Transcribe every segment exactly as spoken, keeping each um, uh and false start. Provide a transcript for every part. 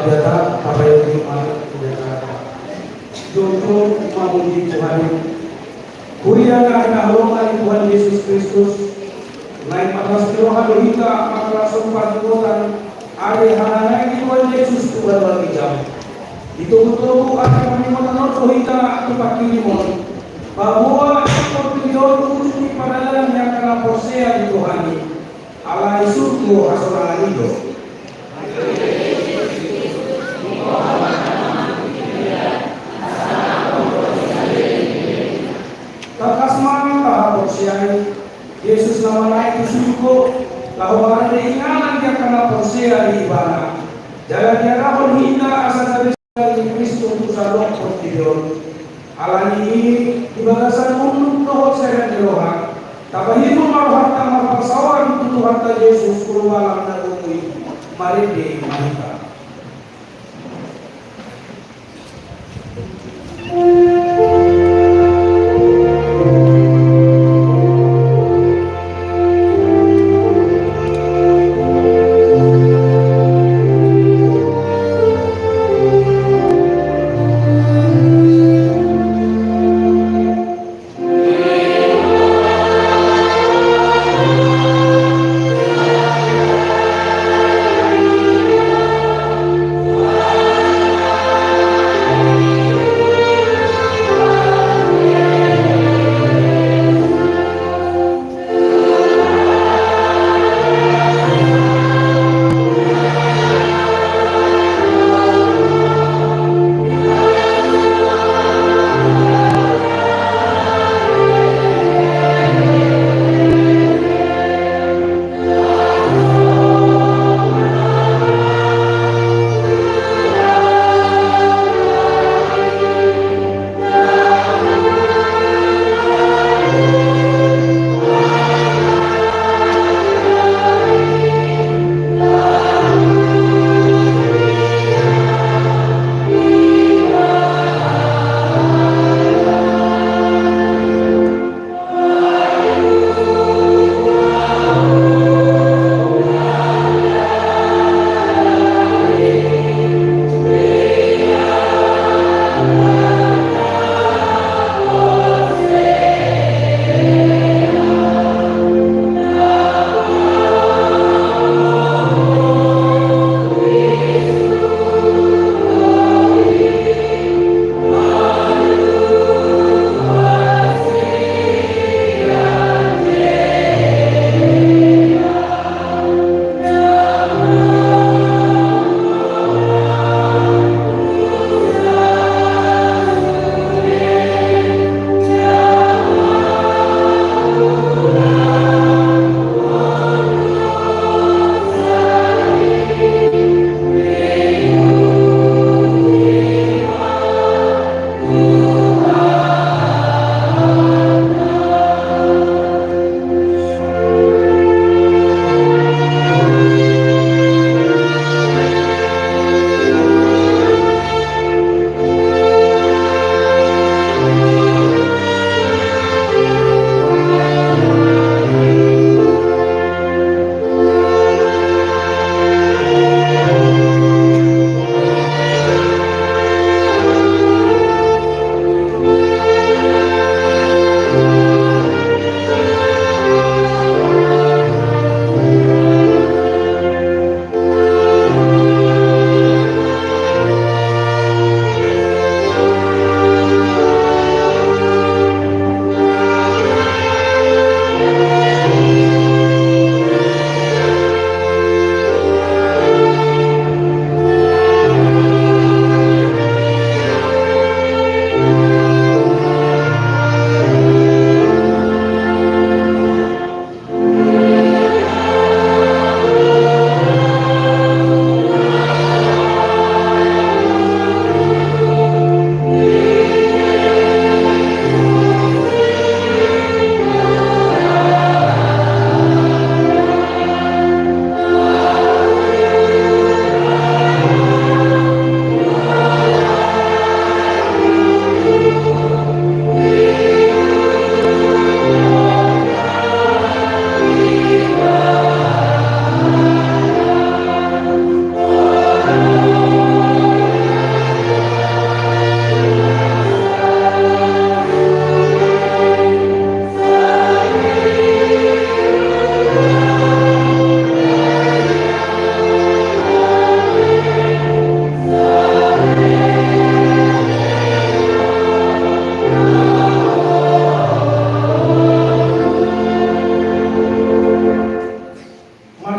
Data, Bapak Ibu, Jum'at, Jum'at. Jum'at, Jum'at, Tuhan. Huria na hinaholongan ni Tuhan Jesus Kristus, naeng marlas ni roha do hita mangalashon parjumpangan ari hanangiangan ni Tuhan Jesus tu banua ginjang. Ditogutogu ari pangidoan on do hita tu pangkirimon. Paboa portibi on ujung ni pardalanan ni angka na porsea di Tuhan i. Alai surgo hasonangan i do. Tangkas ma tahaporseai Jesus na manaek tu surgo, laho marende inganan di angka na porsea di Ibana. Jala diarahon hita asa jadi saksi ni Kristus tu saluhut portibi on. Alani i, di bagasan unduk dohot serep ni roha, tapahibul ma rohanta marparsaoran tu Tuhanta Jesus, Juru Malang na gogo i, marende ma hita.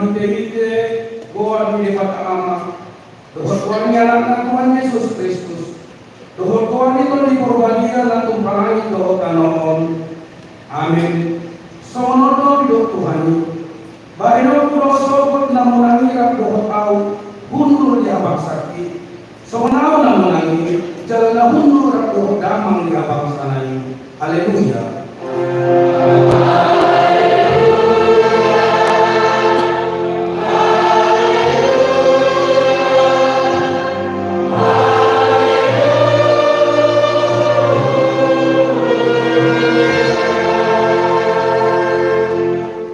Marhitehite goar ni Debata Ama, dohot goar ni Anakna Tuhan Jesus Kristus, dohot goar ni Tondi Porbadia na tumpahon langit dohot tano on. Amen. Songon on do didok Tuhan i: Bahenonku do sogot na monang i rap dohot ahu hundul di habangsa i. Songon ahu na monang i, jala na hundul rap dohot damang di habangsana i. Haleluya.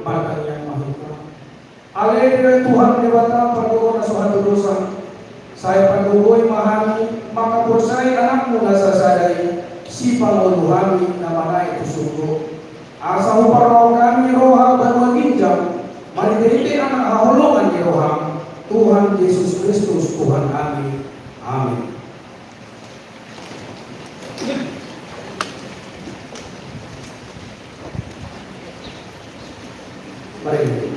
Martangiang ma hita. Ale Tuhan Debata, pargogo na so hatudosan, sai panggohi ma hami mangkaporseai Anakmu na sasada i, sipangolu hami na manaek tu surgo. Asa huparrohahon hami roha banua ginjang, marhitehite Anak haholongan ni roham, Tuhan Jesus Kristus Tuhan nami. Amen. Mari.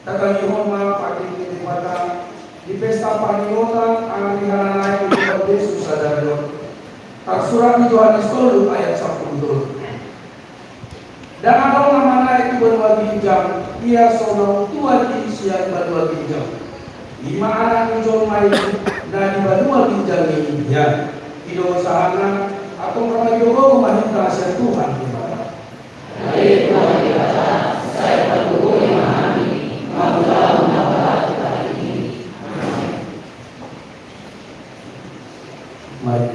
Tatalihon ma pardenggan ni Debata di pesta parningotan ari hananaek ni Tuhan Jesus sadari on. Tarsurat di Johannes tolu ayat sampulu tolu. Ndang adong na manaek tu banua ginjang, ia so na ungtuat i sian banua ginjang. I ma Anak ni jolma i na di banua ginjang i hian. I do sahatna, antong rap mangido gogo ma hita sian Tuhan Debata. Mari.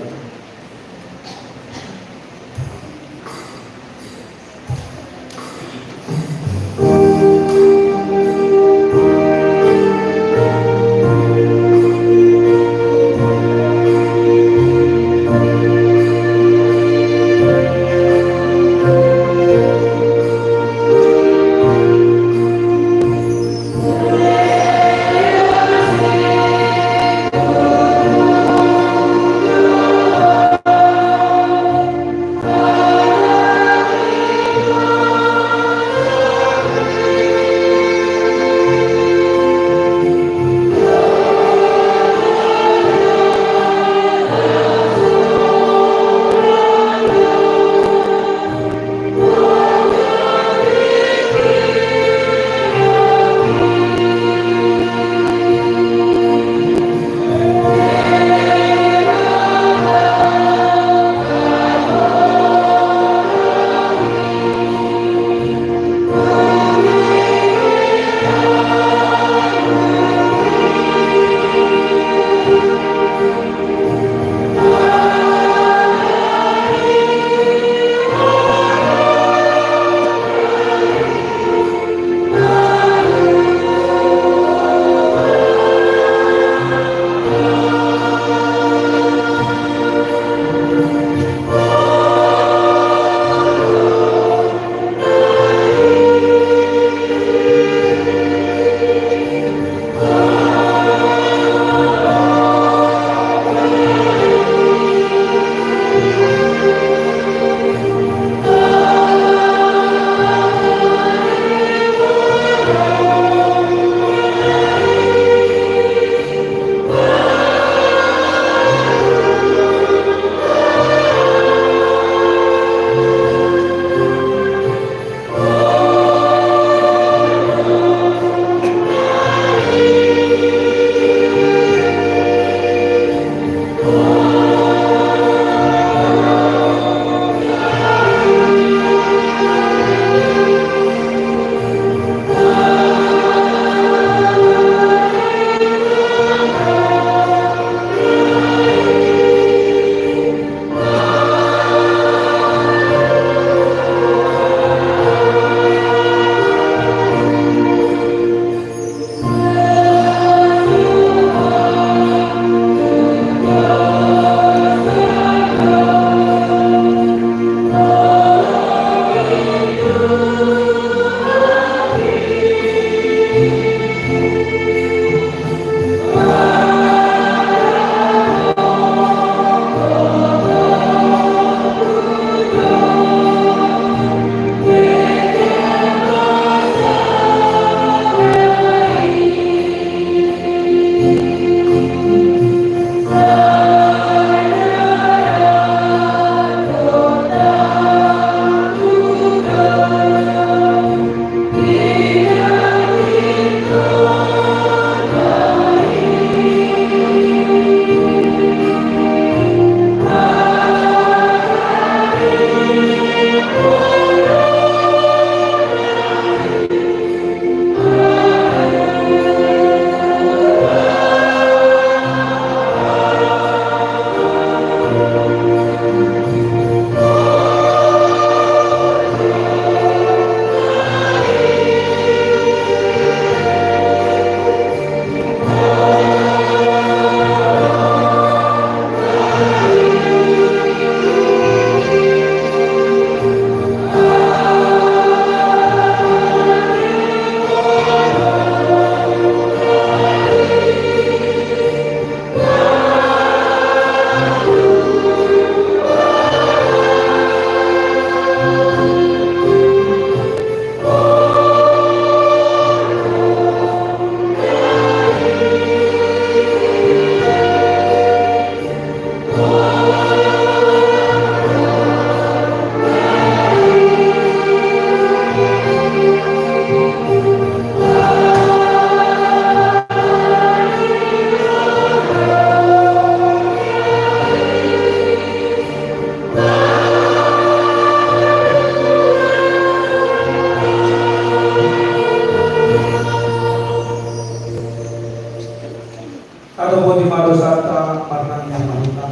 Tadok ma dosanta, martangiang ma hita.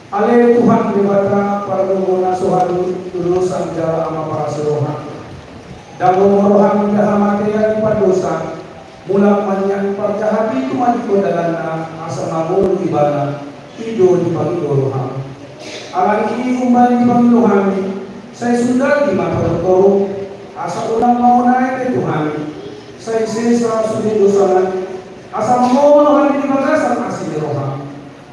Ale Tuhan Debata, pargogo na so hadu tu dosa jala ama parasi roha. Dang lomo rohami di hamatean ni pardosa, mulak mangiang parjahat i tumandangkon dalanna, asa mangolu ibana, i do dipangido roham. Alani i umbahen dipangido hami, sai sundal di ma toru-toru, asa unang mangonai be tu hami, sai sesa sude dosana, asa mangolu hami di bagasan asi ni roham.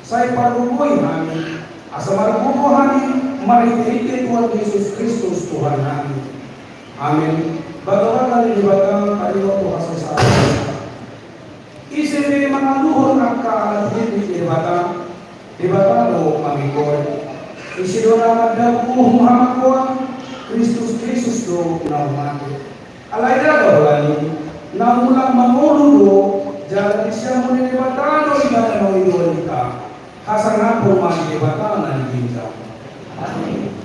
Sai pargogoi hami, asa margogo hami marhite-hite Tuhan Jesus Kristus Tuhannami. Amen. Bagabaga ni Debata, tarima tu hasesaan. Ise pe mangaluhon angka anak ni Debata, Debata do mangingkori. Ise do na mandabu uhum hamatangihon, Kristus Jesus do na mate. Alai ndada holan i, na mulak mangolu do, jala disiamun ni Debata do ibana mangido hita. Hasangapon ma di Debata na di ginjang. Amen.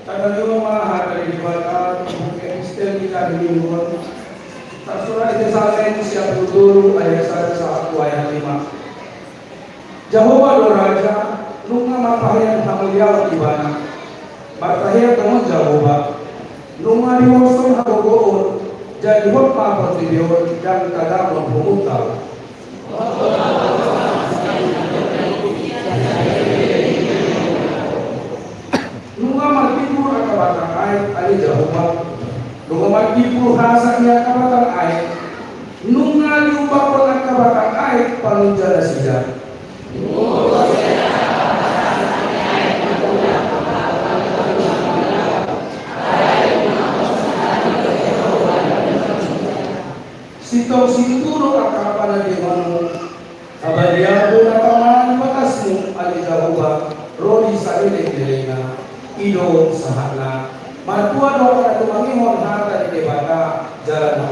Tabereng ma hata ni Debata, buku Epistel di Karimingguan. Tarsurat di Salmen sia pulu tolu ayat sada sahat tu ayat lima. Jahowa do raja, nunga marpahean hamuliaon ibana. Marpahean tongon Jahowa, nunga dihoshon hagogoon, jadi hot ma portibi on, ndang tagamon humuntal. Nunga martimbur angka batang aek, ale Jahowa. Nunga martimbur hasa ni angka batang aek. Nunga diumbahon angka batang aek panunja nasida. Sintong situtu do angka panandinganmu. Pabadianmu na tama di batasmu, ale Jahowa, ro di saleleng-lelengna. I do sahatna. Martua do angka na tumangihon hata ni Debata, jala na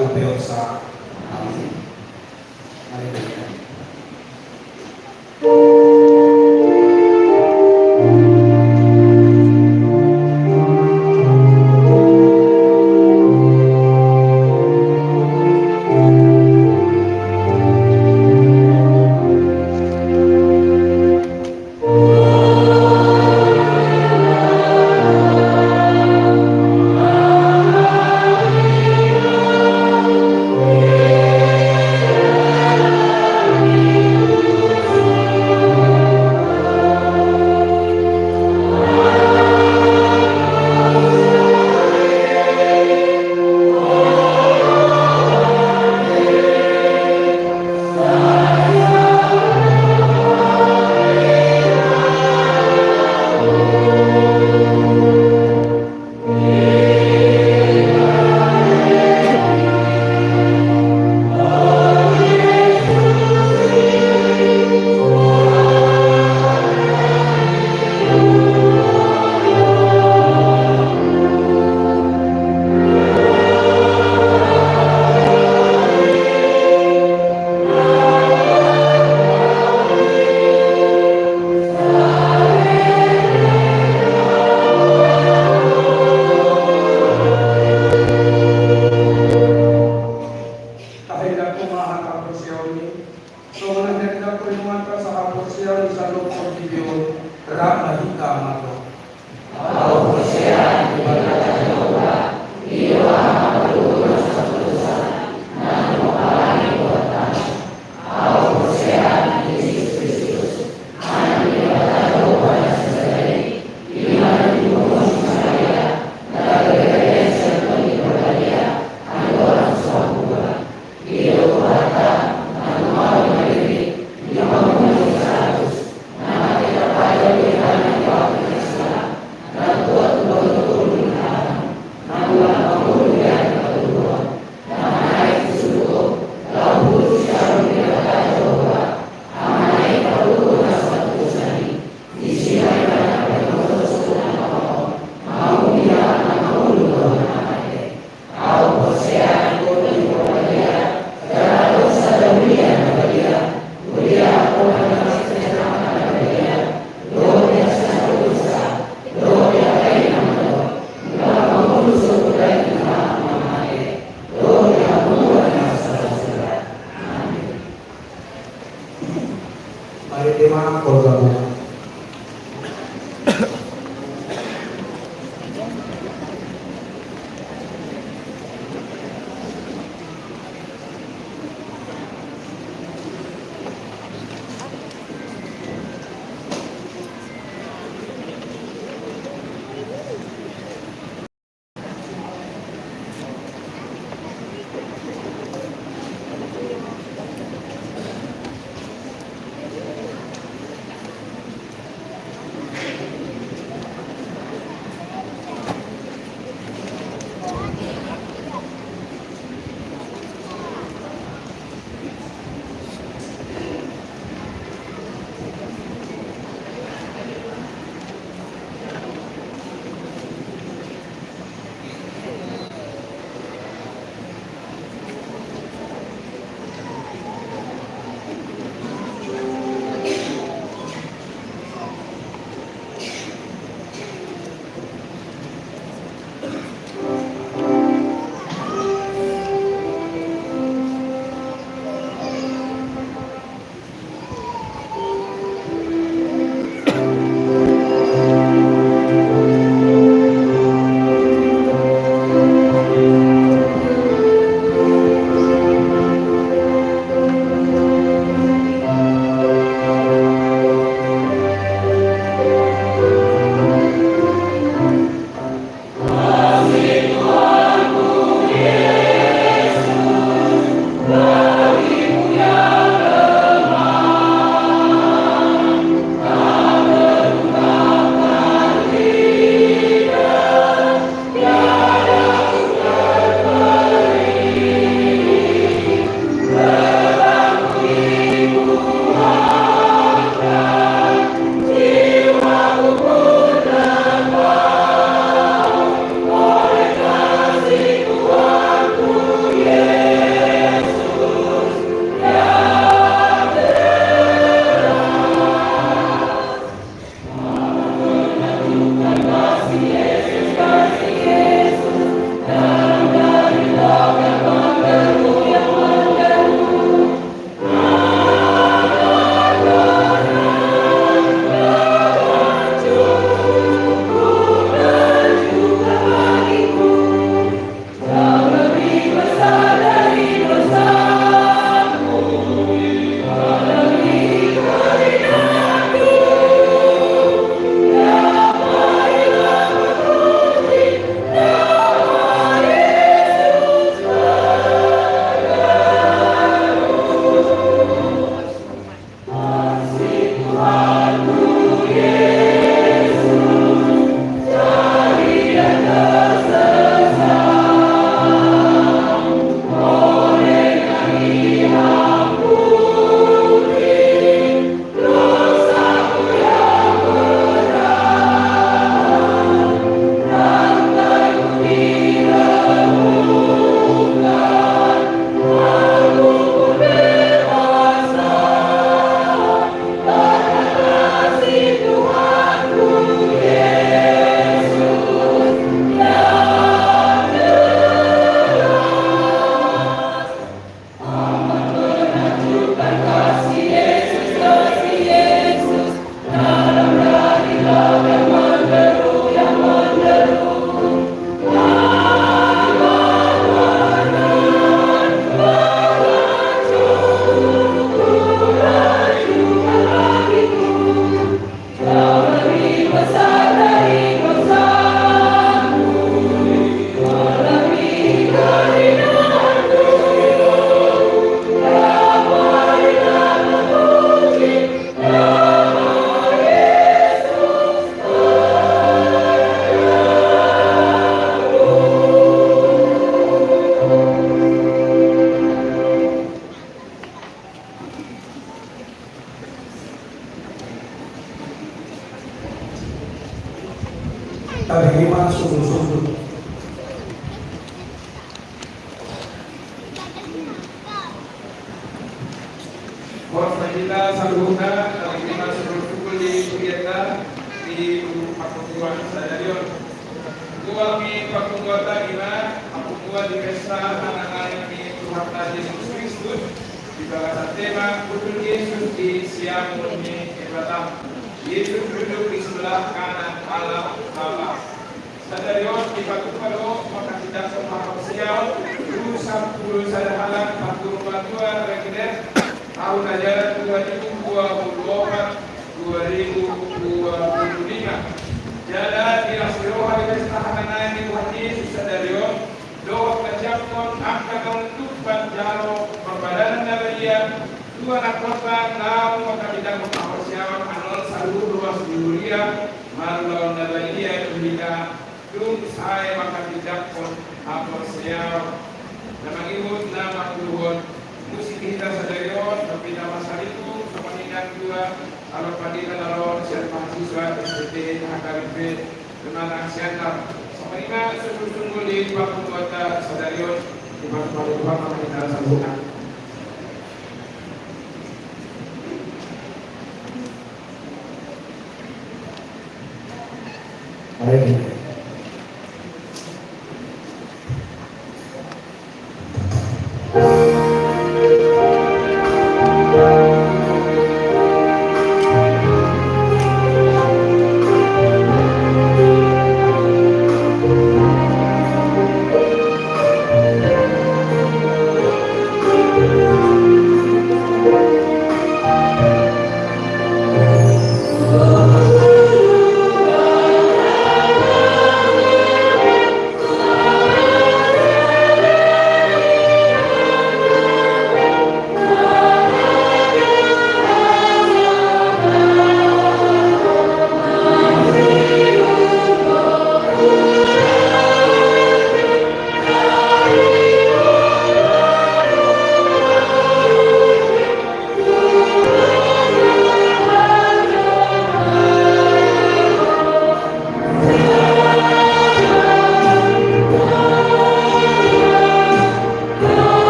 Sian ni sandok portibi on, rap ma hita mardoa. Mari, terima kasih. Tarima sungkun-sungkun. Horas ma di hita saluhutna, tarima sungkun-sungkun di hurianta di parpunguan sadari on. Punguan ni parpunguanta ima parpunguan di pesta hanangan ni Tuhanta Jesus Kristus, di bagasan tema Hundul Jesus di siamun ni Debata. Yesus duduk di sebelah kanan Allah Bapa. Sadari on dipatumpa do manghatindanghon haporseaon tu sampulu sada halak parpunguan tua reguler taon ajaran dua ribu dua puluh opat, dua ribu dua puluh lima. Jala di las ni roha di pesta hanangan ni Tuhan Jesus sadari on, dohot manjangkon angka na unduk manjalo parbadanan na badia tu anakhonta naung manghatindanghon haporseaon annon saluhut ruas ni huria, marulaon na badia tu hita, dung sae manghatindanghon haporseaon. Na mangihut na manguluhon musik hita sadari on, Novena Masaribu, songon i nang dua halak pandita na ro sian mahasiswa S T T H K B P Pematang Siantar. Songon i ma sungkun-sungkun di parpunguanta sadari on, di parpunguan Tuhan ma hita saluhutna. Amin.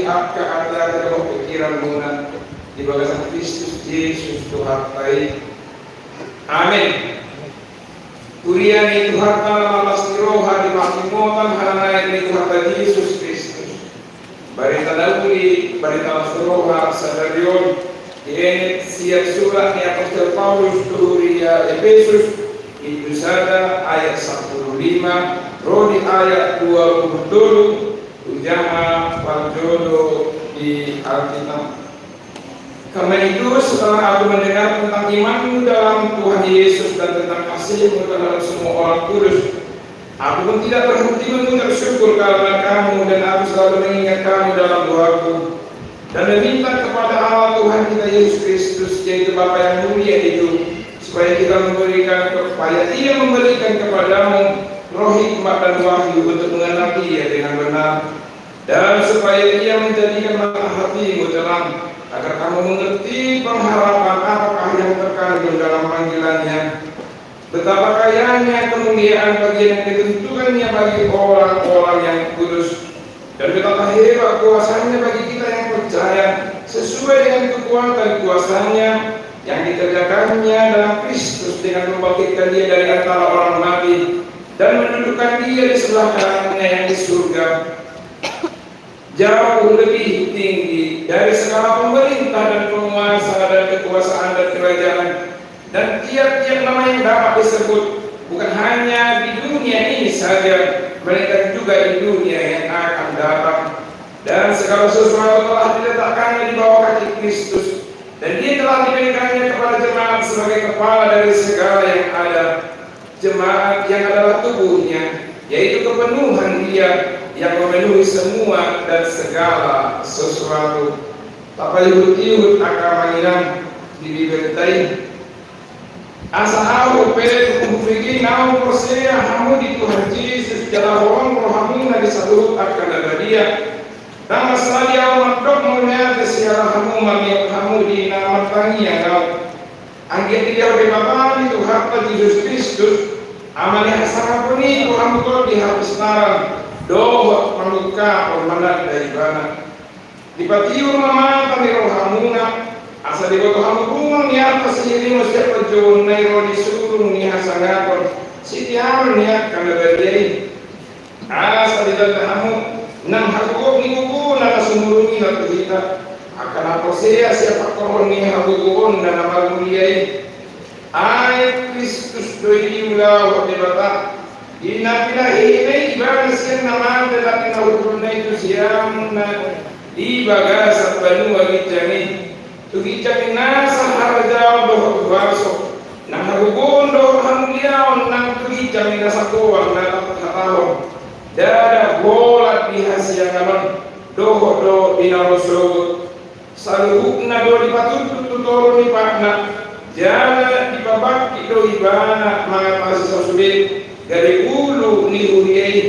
angka ate-ate dohot pingkiranmuna di bagasan Kristus Jesus Tuhanta i. Amen. Huria ni Tuhanta na las ni roha di parningotan hananaek ni Tuhanta Jesus Kristus. Barita na uli, barita las ni roha sadari on, dienet sian surat ni apostel Paulus tu huria Epesus, bindu sada ayat sampulu lima, ro di ayat dua pulu tolu, hujaha parjolo di Alkitab. Karena itu, setelah aku mendengar tentang imanmu dalam Tuhan Yesus dan tentang kasihmu terhadap semua orang kudus, aku pun tidak berhenti mengucap syukur karena kamu, dan aku selalu mengingat kamu dalam doaku, dan meminta kepada Allah Tuhan kita Yesus Kristus, yaitu Bapa yang mulia itu, supaya kita memberikan, supaya Ia memberikan kepadamu roh hikmat dan wahyu untuk mengenal Dia dengan benar. Dan supaya Ia menjadikan mata hatimu terang, agar kamu mengerti pengharapan apakah yang terkandung dalam panggilannya, betapa kayanya kemuliaan bagian yang ditentukannya bagi orang-orang yang kudus, dan betapa hebat kuasanya bagi kita yang percaya, sesuai dengan kekuatan kuasanya yang dikerjakannya dalam Kristus dengan membangkitkan Dia dari antara orang mati dan mendudukkan Dia di sebelah kanannya yang di surga, jauh lebih tinggi dari segala pemerintah dan penguasa dan kekuasaan dan kerajaan dan tiap-tiap nama yang dapat disebut, bukan hanya di dunia ini saja, melainkan juga di dunia yang akan datang. Dan segala sesuatu telah diletakkannya di bawah kaki Kristus, dan Dia telah diberikannya kepada jemaat sebagai kepala dari segala yang ada. Jemaat yang adalah tubuhnya, yaitu kepenuhan Dia yang memenuhi semua dan segala sesuatu. Tapaihut-ihut angka amang inang di Bibelta i. Asa ahu pe, hubege naung porsea hamu di Tuhan Jesus, jala holong rohamuna di saluhut angka na badia. Ndang mansai ahu mandok mauliate siala hamu, mangihut hamu di na martangiang ahu. Anggiat dilehon Debata ni Tuhanta Jesus Kristus, Ama ni hasangapon i, tu hamu tondi hapistaran dohot mangungkapon mananda Ibana. Dipatiur ma mata ni rohamuna, asa diboto hamu rumang ni arta sihirimon sian panjouonna i ro di surung ni hasangapon sitiaon ni angka na badia i. Asa ditanda hamu nang hagogona ni gogona na sumurung i ma tu hita, angka na porsea sian pangkorhon ni hagogoonna na marmulia i. Ai Kristus do i diulahon Debata, di na pinahihina i Ibana sian na mate, na pinahundulna i tu siamun na di bagasan banua ginjang i. Tu ginjang ni nasa harajaon dohot huaso, nang hagogoon dohot hamuliaon, nang tu ginjang ni nasa goar na tarhatahon, ndada holan di hasiangan on dohot do di na ro sogot. Saluhutna do dipatunduk tu toru ni patna, jala dipabangkit do Ibana mangatasi sasude, gabe ulu ni huria i.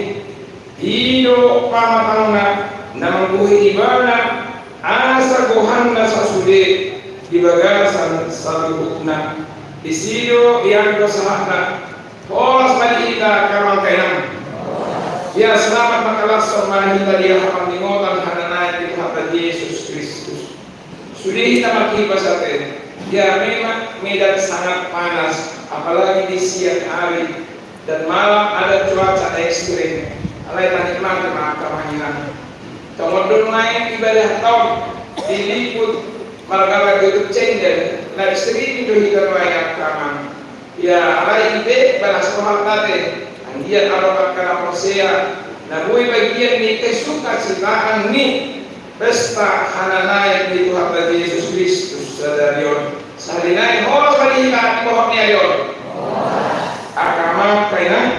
I do pamatangna na manggohi Ibana asa gohanna sasude di bagasan saluhutna. Disi do ianggo sahatna. Horas ma di hita angka amang inang. Ya, selamat mangkalashon ma hita di aha, parningotan hananaek ni Tuhanta Jesus Kristus. Sude hita marhipas ate. Ya, memang Medan sangat panas, apalagi di siang hari dan malam ada cuaca ekstrim. Alai tanikmati ma angka amang inang. Tongon do naeng ibadah taon diliput marga-marga YouTube channel, live streaming do hita nuaeng angka amang. Ya, alai i pe balas roha ate, anggiat adong angka na porsea na boi bagian ni kesukacitaan ni pesta hananaek ni Tuhanta Jesus Kristus sadari on. Sahali nai horas ma di hita di bohok ni ari on. Angka amang inang,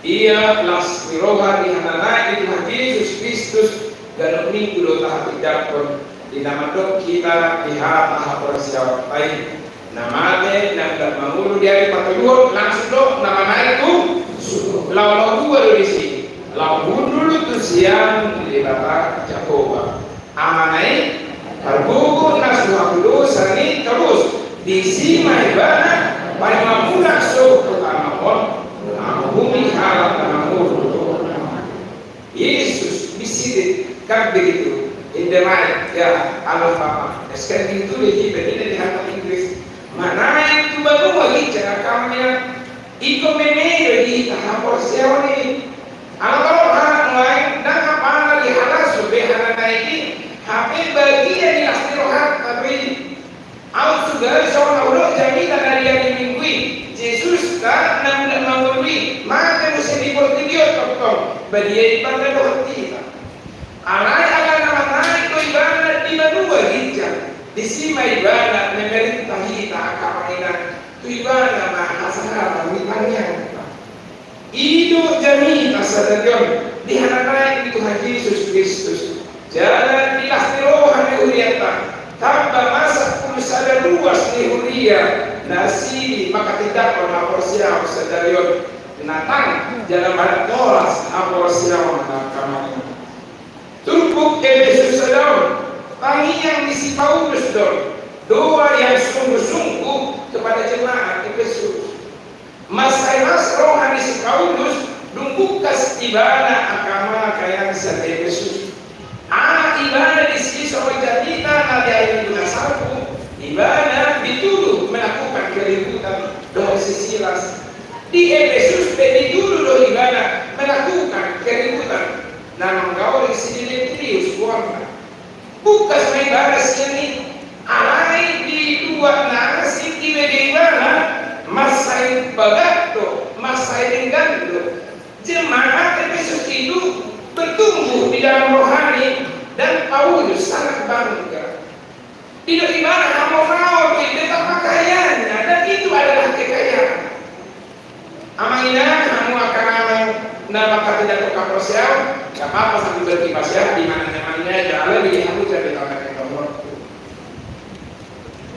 ia las ni roha di hananaek ni Tuhan Jesus Kristus, ganup minggu do tahatindanghon. Di na mandok hita di hata haporseaonta i, na mate nang ndang mangolu di ari patoluhon langsung do na manaek tu surgo. Laho, laho dua do disi, laho hundul tu siamun ni Debata Jahowa Amana i, targogo na so hapodosan i, torus disi ma ibana paima mulak sogot tu tano on, anggo bumi halak na mangolu do. Yesus, biside, kan begitu. In the night, ya, Allah Bapa. Sekarang itu dia di Inggris. Manaek tu banua ginjang, angka amang inang. Ingkon meme do di hita haporseaon i. Alai molo hata nuaeng, ndang apala dihalaso be hata na i, hape bagian ni las ni rohanta do i. Aut sude songon na hudok jamita na di ari Minggu i, Jesus na, na mulak mangolu i, mate muse di portibi on tongtong, badia ibana dohot hita. Alai ala na manaek do ibana di banua ginjang, disi ma ibana memerenta hita angka amang inang, tu ibana ma hasahatan ni tangiangta. I do jamita sadari on di hata na naek ni Tuhan Jesus Kristus. Jala di las ni roha ni hurianta, tamba ma sampulu sada ruas ni huria na sidi mangkatindangkon haporseaon sadari on. Na tang jala manang horas haporseaon na angka amang inang. Turpuk Efesus sada on, tangiang ni si Paulus do, doa yang sungguh-sungguh kepada jemaat Efesus. Mansai las roha ni si Paulus, dung bungkas ibana angka amang inang sian Efesus. Ala ibana disi songon jamita na di ari Minggu na salpu, ibana dituduh melakukan keributan dohot si Silas. Di Efesus pe dituduh do ibana melakukan keributan na manggauli si Demetrius goarna. Bungkas ma ibana sian i, alai di luat na asing dibege ibana, mansai bagak do, mansai denggan do. Jemaat Efesus itu bertumbuh di dalam rohani dan Paulus sangat bangga. Didok ibana hamoraon do i, tetap kekayaannya, dan itu adalah kekayaan. Amang inang, hamu angka amang na mangkatindangkon haporseaon, nggak apa-apa sambil berkipas ya, di mana nyamannya aja, alai bege hamu jadi tangan yang nomor.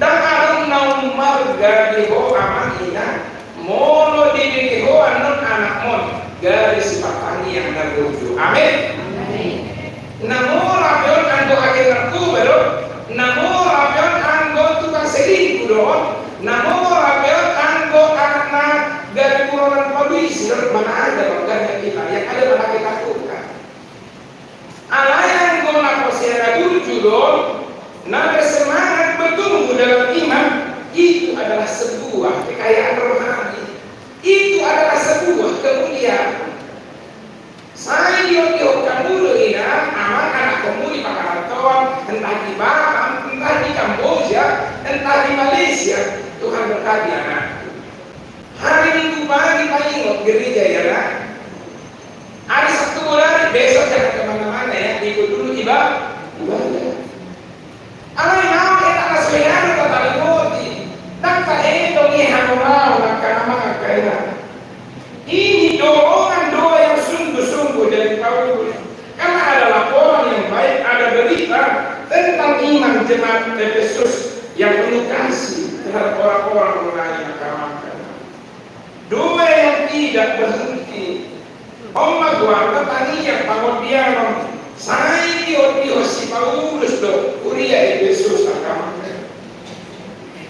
Ndang adong na ummarga di ho amang inang, molo dibege ho annon anakmon, gari sipatangiang na burju. Amin. Amin. Na mora pe on anggo agen narkoba do, na mora pe on anggo tukang selingkuh do, na mora pe on anggo anak na gari buronan polisi do, mana ada bangkanya kita, yang ada malah kita tukang. Alai anggo na porsea na burju do, na bersemangat bertumbuh dalam iman, itu adalah sebuah kekayaan rohani. Itu adalah sebuah kemuliaan. Sai diondihon hamu do inang, amang, anakkonmu di parantauan, entah di Batam, entah di Kamboja, entah di Malaysia, Tuhan berkati anakku. Hari Minggu pagi paingot gereja ya, Nak. Hari Sabtu mulai besok jangan kemana-mana ya, ikut dulu ibadah. Alai naung hita na so hea do tataringoti, ndang taedong i hamoraon angka amang, angka inang. Ini dorongan doa yang sungguh-sungguh dari Paulus. Karena ada laporan yang baik, ada berita tentang iman jemaat Efesus yang penuh kasih terhadap orang-orang lain, angka amang, angka inang. Doa yang tidak berhenti. On ma goarna tangiang pangondihon on. Sai diondihon si Paulus do huria Efesus, angka amang.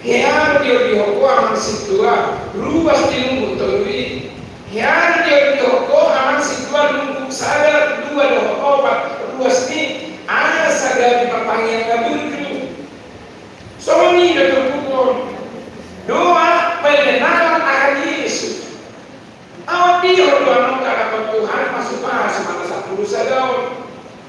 Hea do diondihon ho amang sintua, ruas di lumbung tolu i. Hea do diondihon ho amang sintua, lumbung sada, dua dohot opat, ruas ni, asa gabe partangiang na burju. Songon i do turpuk on. Doa pengenalan akan Yesus. Aut dihot do annon, angka amang, Tuhan, pasu-pasu ma na sampulu sada on.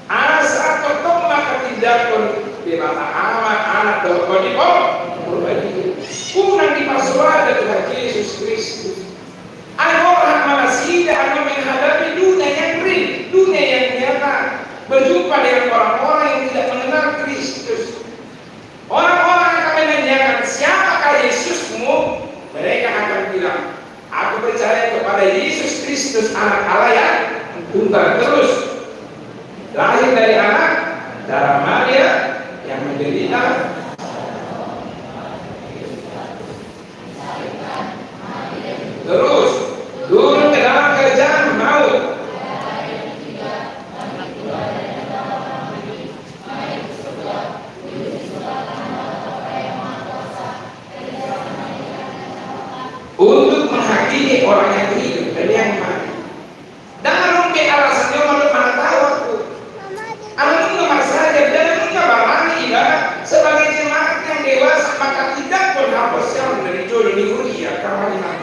Asa tongtong mangkatindangkon Debata Ama, Anak dohot Tondi Porbadia. Unang diparsoada Tuhan Jesus Kristus. Ai roha ma nasida annon menghadapi dunia yang real, dunia yang nyata, berjumpa dengan orang-orang yang tidak mengenal Kristus. Orang-orang akan menanyakan, "Siapakah Yesusmu?" Mereka akan bilang, "Aku percaya kepada Yesus Kristus, Anak Allah yang tunggal, terus lahir dari anak darah Maria, yang menderita, terus turun ke dalam kerajaan maut." Untuk menghakimi orang yang hidup dan yang mati. Ndang adong be alasan ni on, manang tahu aku. Anak nunga marsajab, ndang haporseaon na di jolo ni huria, angka amang inang.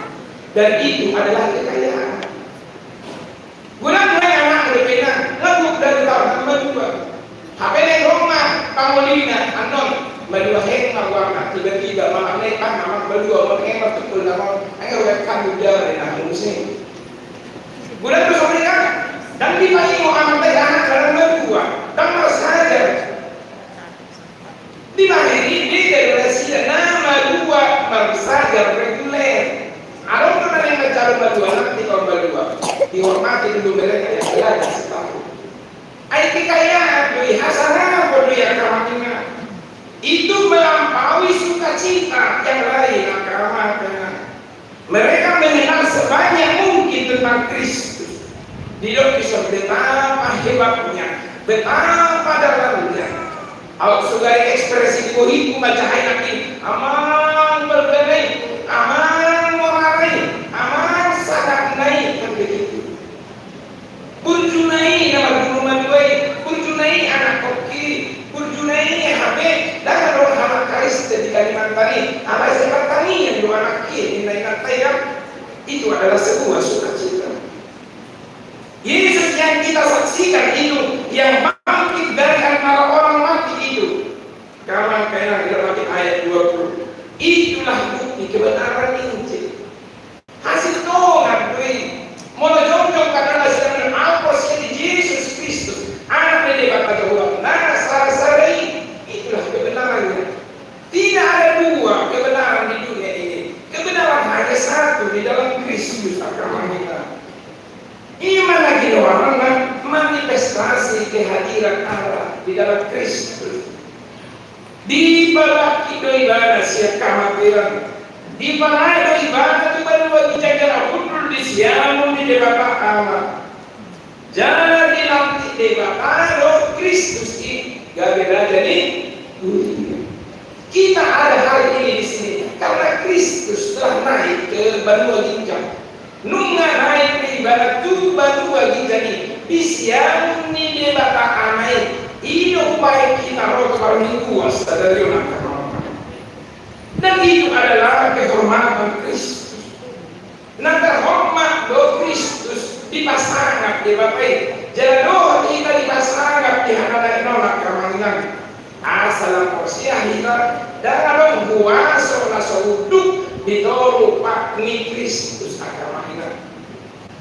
Dan itu adalah kekayaan. Godang do anakna dope na, lagu dari taon na malua. Hape na i homa pangolina annon, malua heng ma uangna, tiba-tiba malam na i pan amang malua, uang heng ma tukul na on, heng uang kan udah na muse. Godang do songon i kan, ndang dipaingot amanta i anak na malua, ndang marsadar. Dibahen i beda do nasida na malua marsadar reguler. Adong do na naeng manjalo malua, nanti kau malua. Dihormati dulu mereka yang belajar setahun. Ai kekayaan do i, hasangapon do i angka amang inang. Itu melampaui sukacita yang lain angka amang inang. Mereka mengenal sebanyak mungkin tentang Kristus. Didok dison betapa hebatnya, betapa dalamnya. Aut sugari ekspresi di bohingku manjaha i nangkin, amang balga na i, amang mora na i, amang sahat na i, kan begitu. Burju na i na marguru malua i, burju na i anakkon i, burju na i hape ndang adong halak Kristen di Kalimantan i, ala sai martanian do anak i, ninna inanta i kan. Itu adalah sebuah sukacita. Yesus yang kita saksikan itu, yang bangkit dari antara orang mati itu. Sekarang kaya di dalam ayat dua puluh. Itulah bukti kebenaran Injil. Hasil tongan do i. Molo jongjong tanda na sian apostel Jesus Kristus, Anak ni Debata Jahowa, na sada-sada i, itulah kebenarannya. Tidak ada dua kebenaran di dunia ini. Kebenaran hanya satu di dalam Kristus, angka amang inang. I ma na ginoaranna manifestasi kehadiran Allah di dalam Kristus. Dipabangkit do Ibana sian hamatean. Dipanaek do Ibana tu banua ginjang jala hundul di siamun ni Debata Ama. Jala dilantik Debata do Kristus i gabe Raja ni Huria. Kita ada hari ini di sini karena Kristus telah naik ke banua ginjang. Nunga naik do Ibana tu banua ginjang i, di siamun ni Debata Ama i. I do umbahen hita ro tu parmingguan sadari on, angka amang. Dan itu adalah kehormatan Kristus. Na terhormat do Kristus dipasangap Debata i. Jala dohot hita dipasangap di hangoluan on, angka amang inang. Asa lam porsea hita, ndang adong huaso na so unduk di toru pat ni Kristus, angka amang inang.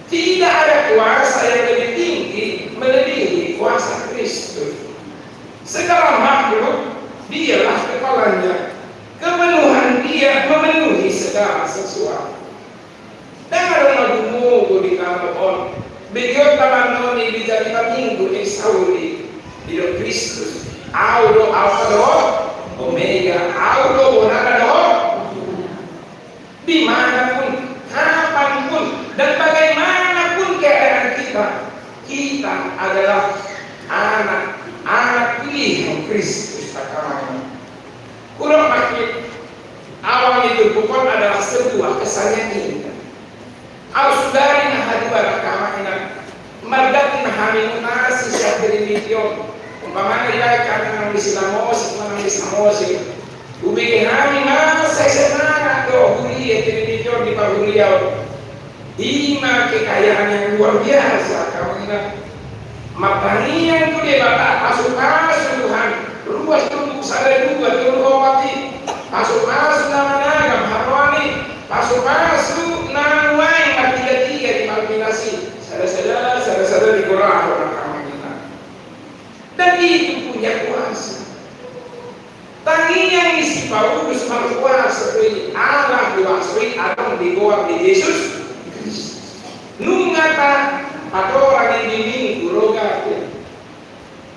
Tidak ada kuasa yang lebih tinggi melebihi kuasa Kristus. Segala makhluk, dialah kepalanya. Kepenuhan Dia memenuhi segala sesuatu. Ndang adong na gumogo di tano on. Begeon taman on i di jari taminggu, ex auri. Didok Kristus, Au do Alfa dohot Omega, Au do bonana dohot. Di mana pun, kapan pun, dan bagaimanapun keadaan kita, kita adalah anak, anak pilihan Kristus, angka amang. Hudok ma hita, awal ni turpuk on adalah sebuah kesan yang indah. Aut sugari na haduan, angka amang inang, marganti ma hami mutasi sian Trinity on. Umpamana dibaen hami nang di Silamosik, nang di Samosir. Hubege hami masa semangat do huria Trinity on di parhuriaon. I ma kekayaan yang luar biasa, angka amang inang. Martangiang tu Debata, pasu-pasu Tuhan, ruas turpuk sada dua tolu opat i, pasu-pasu na managam haroan i, pasu-pasu na nuaeng martiga-tiga di Malvinas i, sada-sada, sada-sada digorahon, angka amang inang. Dan itu punya kuasa. Tangiang ni si Paulus marhuaso do i, ala huaso i adong di goar ni Jesus Kristus. Nunga tapatorang i di Minggu Rogate.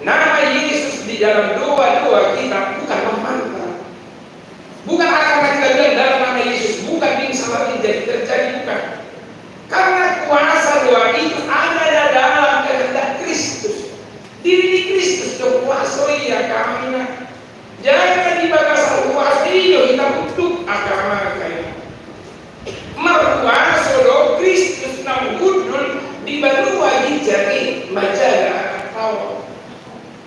Nama Yesus di dalam doa-doa kita bukan memantang. Bukan akan kita bilang dalam nama Yesus, bukan, bisa jadi terjadi, bukan. Karena kuasa doa itu ada dalam kehendak Kristus. Diri ni Kristus do huaso i, angka amang inang. Jala di bagasan huaso i do hita unduk, angka amang inang. Marhuaso do Kristus naung hundul di banua ginjang i manjaga anakta on.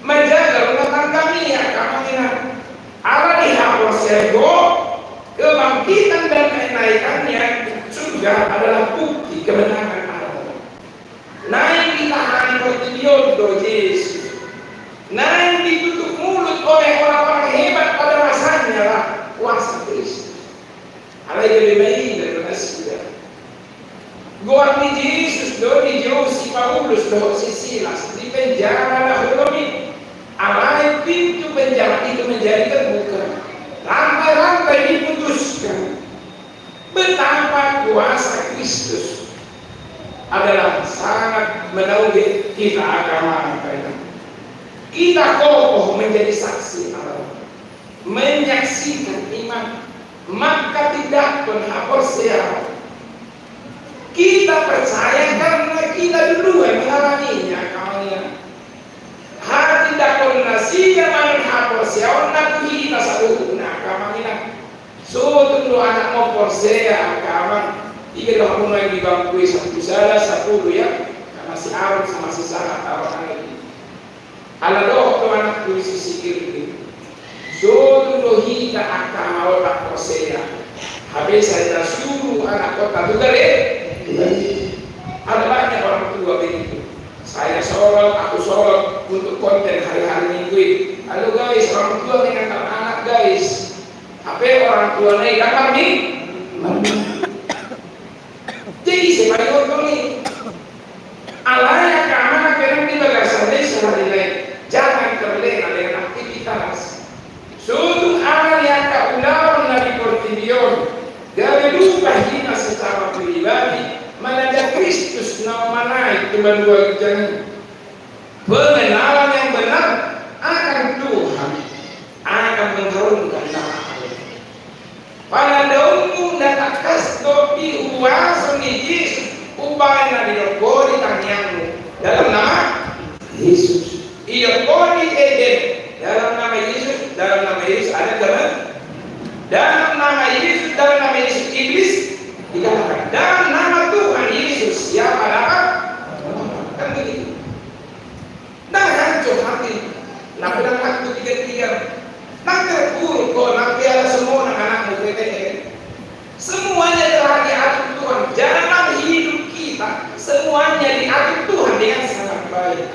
Manjaga rumah tanggami, angka amang inang. Ala ni haporseaon ho, kebang adalah bukti kemenangan Allah. Naeng ditahani portibi on do Jesus. Naeng ditutup mulut oleh orang-orang hebat pada masanya lah kuasa Kristus. Alai gabe maila do nasida. Goar ni Jesus do dijou si Paulus dohot si Silas di penjara na holom i. Alai pintu penjara itu menjadi terbuka. Rantai-rantai diputuskan. Betapa kuasa Kristus adalah sangat menaungi kita, angka amang. Kita kokoh menjadi saksi Allah, menyaksikan iman, manghatindanghon haporseaon. Kita percaya karena kita duluan mengalaminya, angka amang. Hatindanghon nasida manang haporseaonna tu hita saluhutna, angka amang. So tung do anak on porsea, angka amang. Iga do hamu nuaeng di bangku i, sampulu sada, sampulu ya. Karena si Aron sama si Sahat, Aron anak i. Ala dohot do anak tu si Sigir i. So tung do hita angka amang on porsea. Hape sai na suru anak on tu gare. Ada banyak orang tua begitu. Saya sorot, aku sorot untuk konten hari-hari Minggu i. Halo guys, orang tua mengantar anak guys. Hape orang tua na i dang marminggu. Jadi ise paingot do i. Alai angka amang, di bagasan i sehari-hari, jangan terlena dengan aktivitas. So tung ala ni angka ulaon na di portibi on, gabe lupa hita secara pribadi menanda Kristus na manaek tu banua ginjang i. Pengenalan yang benar akan Tuhan akan mengharumkan nama Allah. Panandaonmu na tangkas do di huaso ni Jesus umbahen na didok ho di tangiangmu dalam nama Yesus. Didok ho di Eden dalam nama Yesus, dalam nama Yesus ada keme-, dalam nama Yesus, dalam nama Yesus iblis dikalahkan. Dalam nama Tuhan Yesus siapa dapat? Kan begitu. Ndang hancur hati, ndang pedang waktu tiga-tiga, ndang terpuruk kau, ndang piala semua anak-anakmu P T N. Semuanya telah diatur Tuhan. Jalan hidup kita, semuanya diatur Tuhan dengan sangat baik.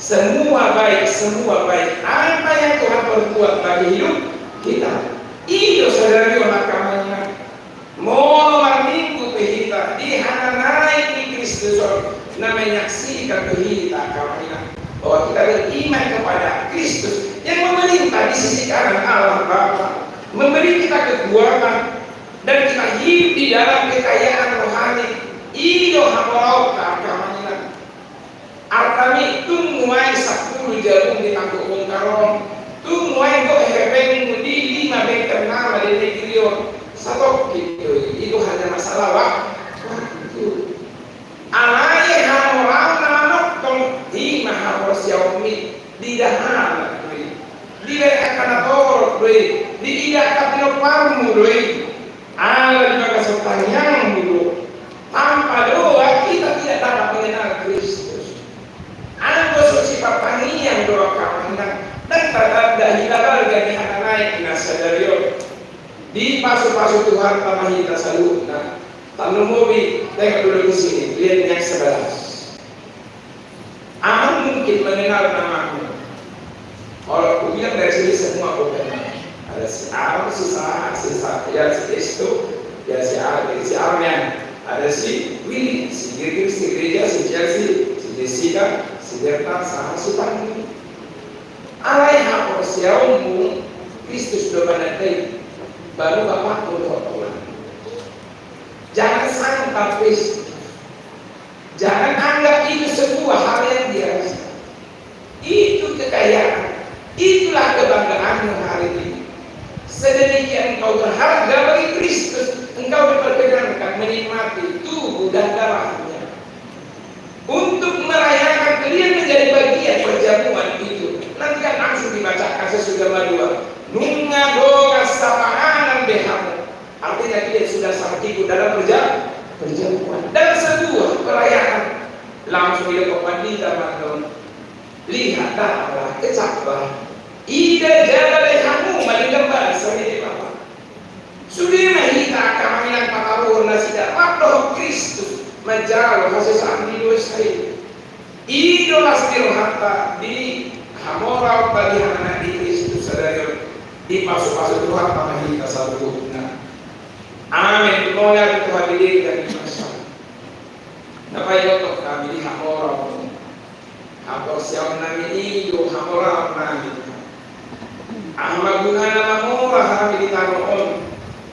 Semua baik, semua baik. Apa yang Tuhan perbuat bagi hidup kita, itu sadari on, angka amang. Molo marminggu pe hita di hananaek ni Kristus on, na menyaksikan tu hita, angka amang, bahwa kita beriman kepada Kristus yang memerintah di sisi kanan Allah Bapa, memberi kita kekuatan, dan kita hidup di dalam kekayaan rohani. I do hamoraonta, angka amang. Artami, tung nuaeng sampulu jarum di tangkup bongkar on, tung nuaeng gok hepengmu di lima bengkel nama di negeri on, satongkin do i, itu hanya masalah wa-, waktu. Alai hamoraon na manongtong, i ma haporseaonmi, diida halak do i, diida angka na torop do i, diida angka pinomparmu do i. Ala di bagasan tangiangmu do. Tanpa doa kita tidak dapat mengenal Kristus. Anggo so sipartangiang do, angka amang, ndang tatanda hita balga di hananaek na sadari on. Dipasupasu Tuhanta ma hita saluhutna. Tarlumobi, tengok dulu di sini, lihat yang sebelas. Amang mungkin mengenal namamu. Kalau kubilang dari sini semua kau kenal. Ada si Aron, si Sahat, si Sa-, ya, si Esto, ya, si Ar-, si Armen, ada si Willy, si Girgir, si Gereja, si Chelsea, si Jessica, si Berta, sama si Pandu. Alai haporseaonmu, Kristus do manandai. Baru bapakmu dohot Tuhan. Jangan sangkal Kristus. Jangan anggap itu sebuah hal yang biasa. Itu kekayaan. Itulah kebanggaanmu hari ini. Sedemikian engkau berharga bagi Kristus, engkau diperkenankan menikmati tubuh dan darahnya. Untuk merayakan kalian menjadi bagian perjamuan itu, nanti kan langsung dibacakan sesudah madua. Nunga dongan sapanganan be hamu. Artinya, dia sudah sama ikut dalam perja-, perjamuan. Dan sebuah perayaan. Langsung didok pandita mandok, lihat, datanglah, kecaplah. Ida jala be hamu, maninggam basa ni Debata. Sude ma hita angka manang pataruhon nasida, rap dohot Kristus manjalo hasesaan di dosa i. I do las ni rohanta di hamoraonta di hami na di Kristus sadari on, dipasupasu Tuhanta ma hita saluhutna. Amen. Mauliate tu Tuhan di denggan ni masa. Na paingothon hami di hamoraon. Haporseaon nami i do hamoraon nami. Aha ma gunana mamora hami di tano on,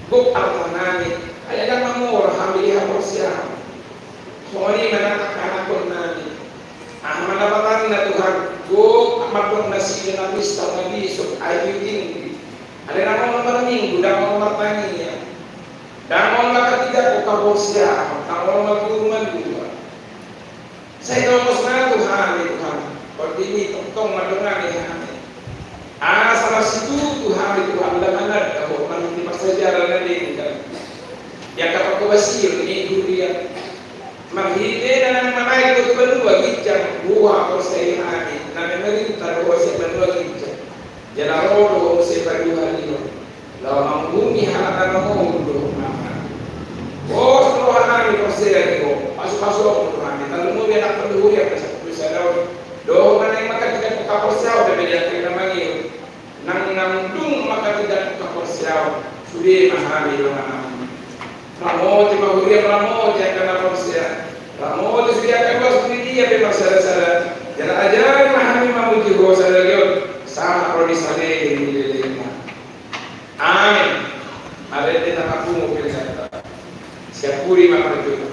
gok arta nami, ai ndang mamora hami di haporseaon. Songon i ma nang angka anakkon nami. Aha ma lapatanna Tuhan, gok mandok nasida na pistar na bisuk, ai tinggi. Ai ndang olo marminggu, ndang olo martangiang. Ndang olo manghatindanghon haporseaon, ndang olo marguru mandua. Sai tongos ma tu hami Tuhan, tondim i tongtong mandongani hami. Asa marsitutu hami Tuhan, lam mananda ho marhite parsiajaran na denggan. Di angka parhobasion ni huria. Marhite na naeng manaek tu banua ginjang, boha haporseai hami, na naeng marinta do ho sian banua ginjang. Jala ro do ho muse paduahalihon. Laho manguhumi halak na mangolu dohot mangan. Pos roha nami porsea di ho, pasupasu Ho ma tu hami, tarlumobi anak panduhurian na sampulu sada on. Dohot na naeng manghatindanghon haporseaon dope di angka na mangihut. Nang na dung manghatindanghon haporseaon, sude ma hami dongan. Ramoti ma huria, ramoti angka na porsea. Ramoti sude angka ruas ni dia pe marsadasada. Jala ajari ma hami mamuji Ho sadari on, sahat ro di saleleng ni lelengna. Amen. Marende ma pungu pelean ta. Siapuri ma parjolo.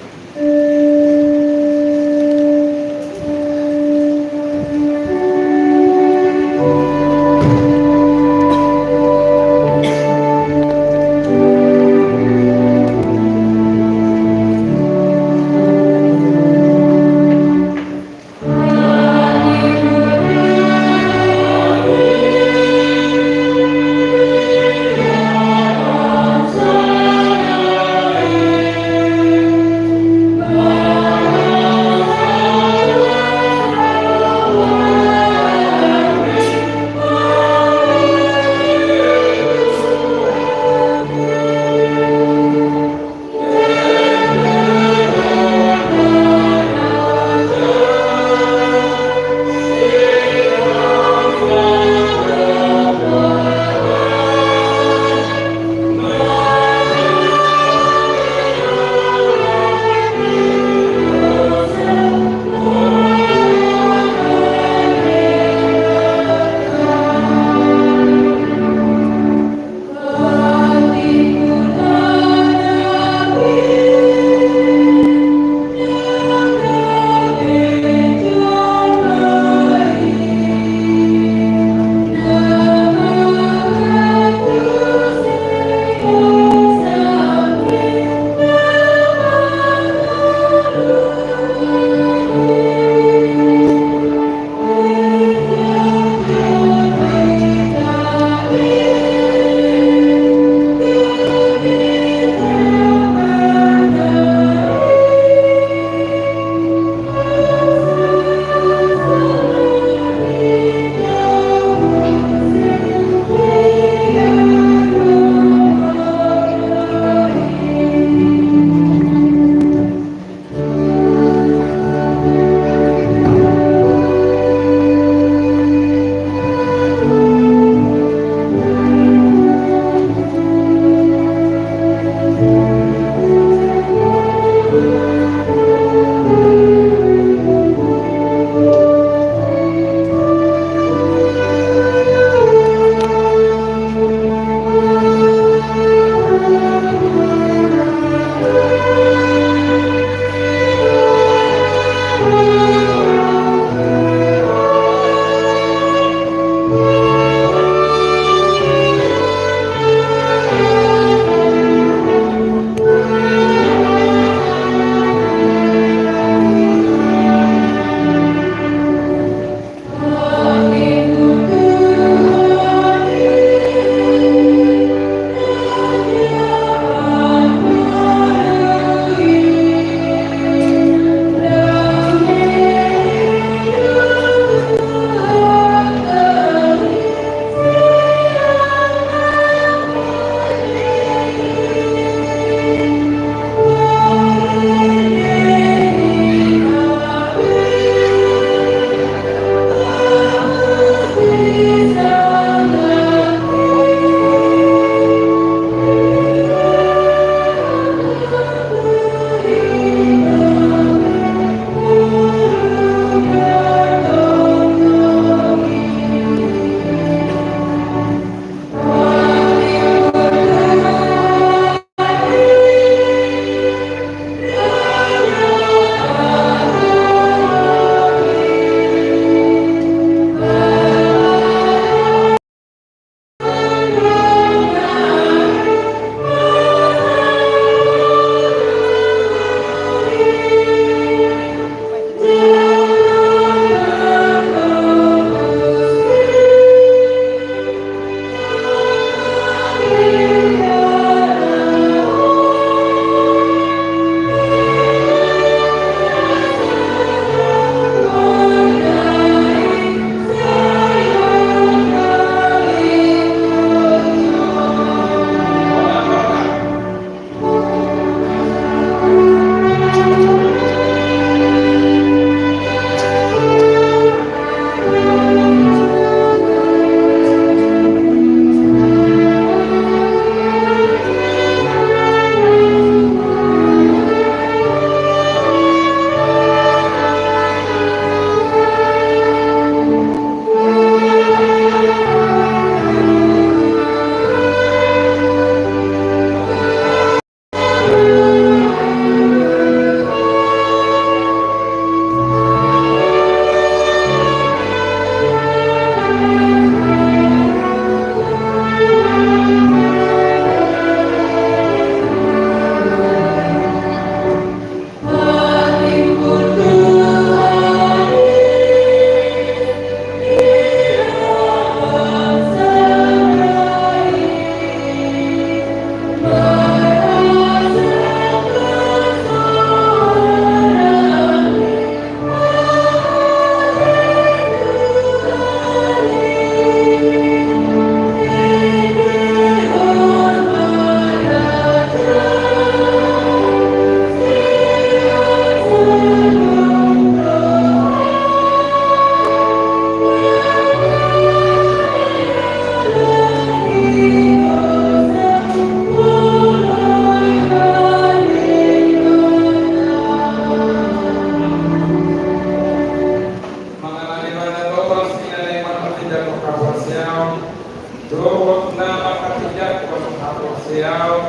Dohot na manghatindanghon haporseaon,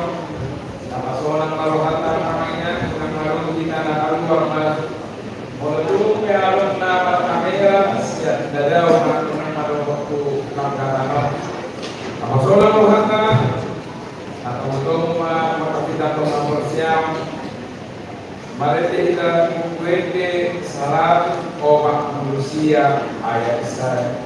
tapasolan ma rohanta, Amang, nang marhite na kaluar ma. Molo tung pe adong na markamera sian dadaon nang mardohot tu langkanan on, tapasolan rohanta, tapasolan ma manghatindanghon haporseaon. Marende hita di Buku Ende saratus opat pulu sia ayat sada.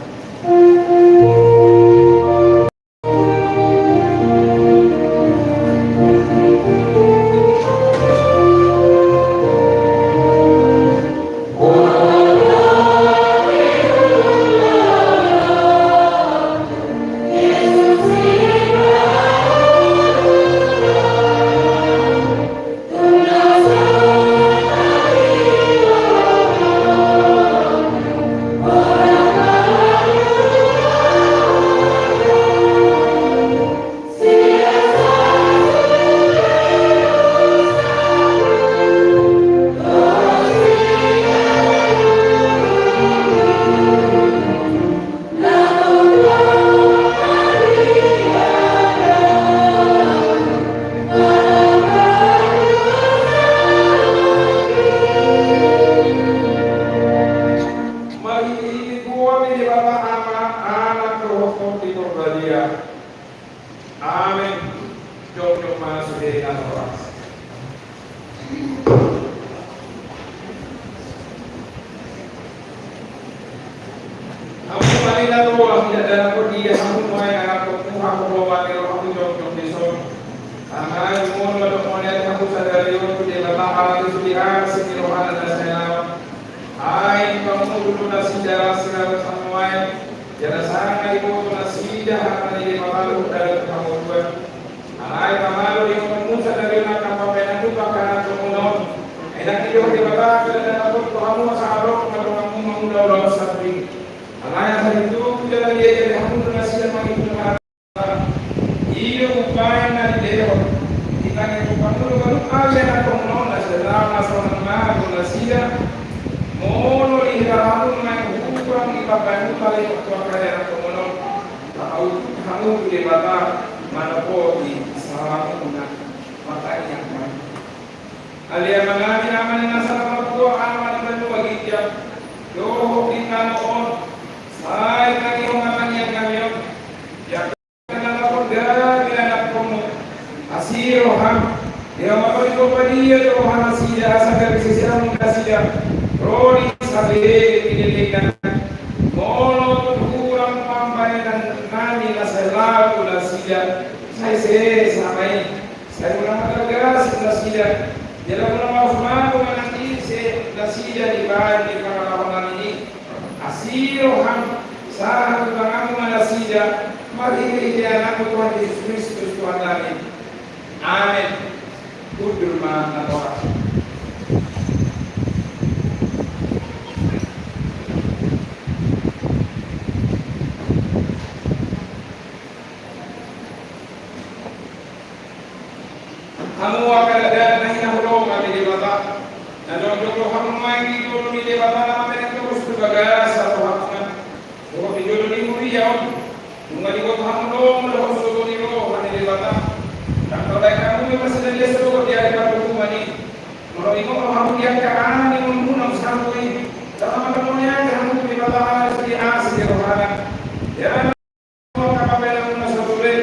Marhitehite goar ni Debata Ama, Anak dohot Tondi Porbadia. Amen. Jongjong ma sude na torop. Hamu ma na tolap, ida, ida na podia, hamu ma na tolap, hamu ma na tolap, jongjong dison. Alai molo adong mauliate hamu sadari on tu Debata, ala ni sude asi ni rohana na sai laon. Ai dipamudu do nasida las ni roha hamu, ai jala sanga diboto nasida hata ni Debata dohot dalan tu hangoluan. Alai pamalo di hamu sadari on angka pambahenan, tu pangkarantomu on. Ai ndang didok Debata, pe na dapot tu hamu asa adong na donganmu mangula ulaon sambing. Alai asa ditubu jala diajari hamu do nasida mangihuthon hata. I do umbahen na dilehon. Ditangi hamu do ganup angka ianakhonmuna on, asa laho na sonang ma tu nasida. Molo dihira hamu nuaeng hurang di pambahenanmu, talehon tu angka ianakhonmuna on, tapaunjuk hamu tu Debata manopoti salamuna. Martangiang ma hita. Ale Amanami, Ama ni nasa na martua, Ama ni banua ginjang, dohot di tano on, sai tangihon ma tangiang nami on. Ia na laho gabe ianakhonmu, asi roham. Ia molo dipadia do roha nasida, asa gabe sisean nasida ro di saleleng ni lelengna. Molo adong hurang pambahenan nami na sai laho tu nasida, sai sesa ma i. Sai unang ma targasip nasida. Jala unang ma hurang manang ise nasida dibahen di pangalahoan nami i. Asi roham, sahat tu tanganmu ma nasida, marhitehite Anakmu Tuhan Jesus Kristus Tuhannami. Amen. Hundul ma na torop. Hamu angka dakdanak na hinaholongan ni Debata, na jongjong do hamu nuaeng di jolo ni Debata na mambahen torus tu bagasan rohamuna, dohot di jolo ni huria on. Nunga diboto hamu lomo dohot sogo ni roha ni Debata. Ndang tarbahen hamu be marsidadia sogot di ari parungkuman i. Molo ingot hamu di angka ari ni ngolumuna on sahat tu i, tama ma tarmoniang hamu tu Debata ala ni asi ni rohana. Ia angka pambahenanmuna sahat tu i,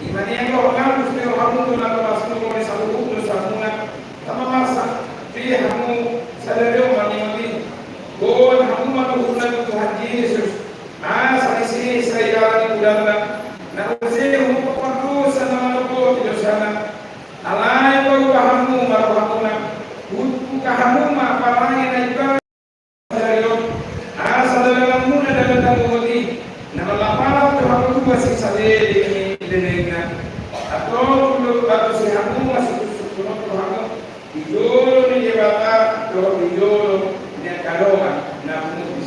i ma nian dohot na uli ni rohamuna na tolap tu saluhut dosamuna. Tama ma sahat tu i hamu sadari on mangingot i. Goar hamu ma tu Tuhan Jesus, asa disesa i ala ni gularna, na ro hamu tu pardosa na manopoti dosana. Alai paubah hamu ma rohamuna, buka hamu ma parange na ibadah sadari on, asa dalanmuna dalan na bongot i, na mangalap tu hangoluan sisaleleng ni lelengna. Antong do batu si hamu ma sungkunsungkun on tu hamu di jolo ni Debata dohot di jolo ni angka dongan na pungu i.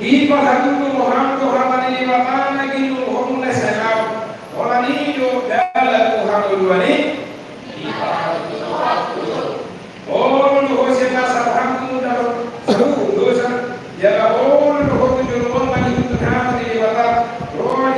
Dipahatutu roham tu hata ni Debata na ginuruhonmuna sai laon. Holan i do dalan tu hangoluan i. Dipahatutu roham tu. Olo do ho sian nasa roham tu mundar saluhut dosa. Jala olo do ho tu joloan mangihuthon hata ni Debata. Ro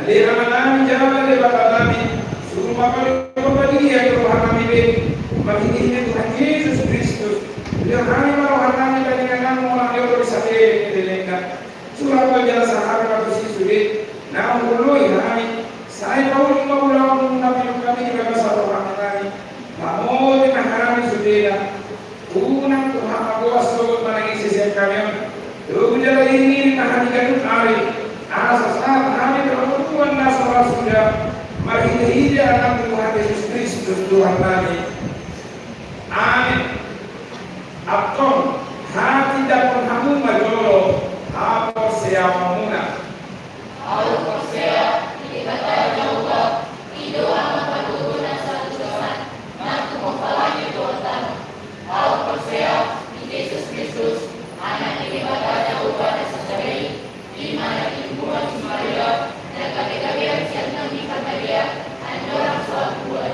Debata nami, jala Debata nami, suru ma paling padia di roha nami be, marhitehite Tuhan Jesus Kristus, dihorhon ma roha nami bani ingananmu na di olo di sahali ni lelengna. Suru ma jala sahat ma tusi sude na umuloi hami, sai pauli ma ulaonmu na pinungka nami di bagasan roha nami. Hamote ma hami sudena. Unang Tuhan magoas sogot manangihon sisean nami on. Togu jala iringiring ma hami ganup ari, asa sahat hami tu hamoraon na so ra suda, marhitehite Anakmu Tuhan Jesus Kristus Tuhan nami. Amen. Antong, hatindangkon hamu ma jolo haporseaonmuna. Ahu porsea di Debata Jahowa, i do Ama pargogo na sahatuasahat, na tumompa langit dohot tano. Ahu porsea di Jesus Kristus, Anak ni Debata Jahowa na sasada i, i ma na tinumbuhan si Maria, na gabegabean sian Tondi Parbadia, andorang so hangoluan.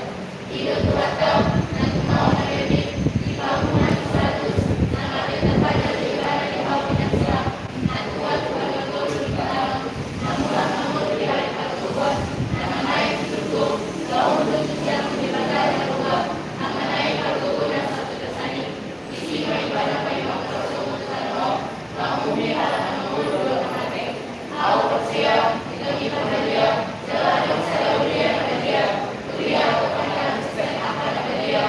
I do Tuhanta, na tumaon na bernik, di parumaen ni si Pilatus, na martanda-tanda di ibana di hau pinansiran, na tua tu haliangkon di Padang, na mulak mangolu di ari pargogoan, na mamaima di surgo, laho mangolu di siamun Debata Jahowa, Ama na i pargogo na sahatuasahat i. Disi ma ibana paima parsogot tu tano on, mangumumi halak na mangolu dohot na mate. Ahu porsea di Tondi Parbadia, jala adong sada huria na badia, huria dohot pangarantoan sian angka na badia,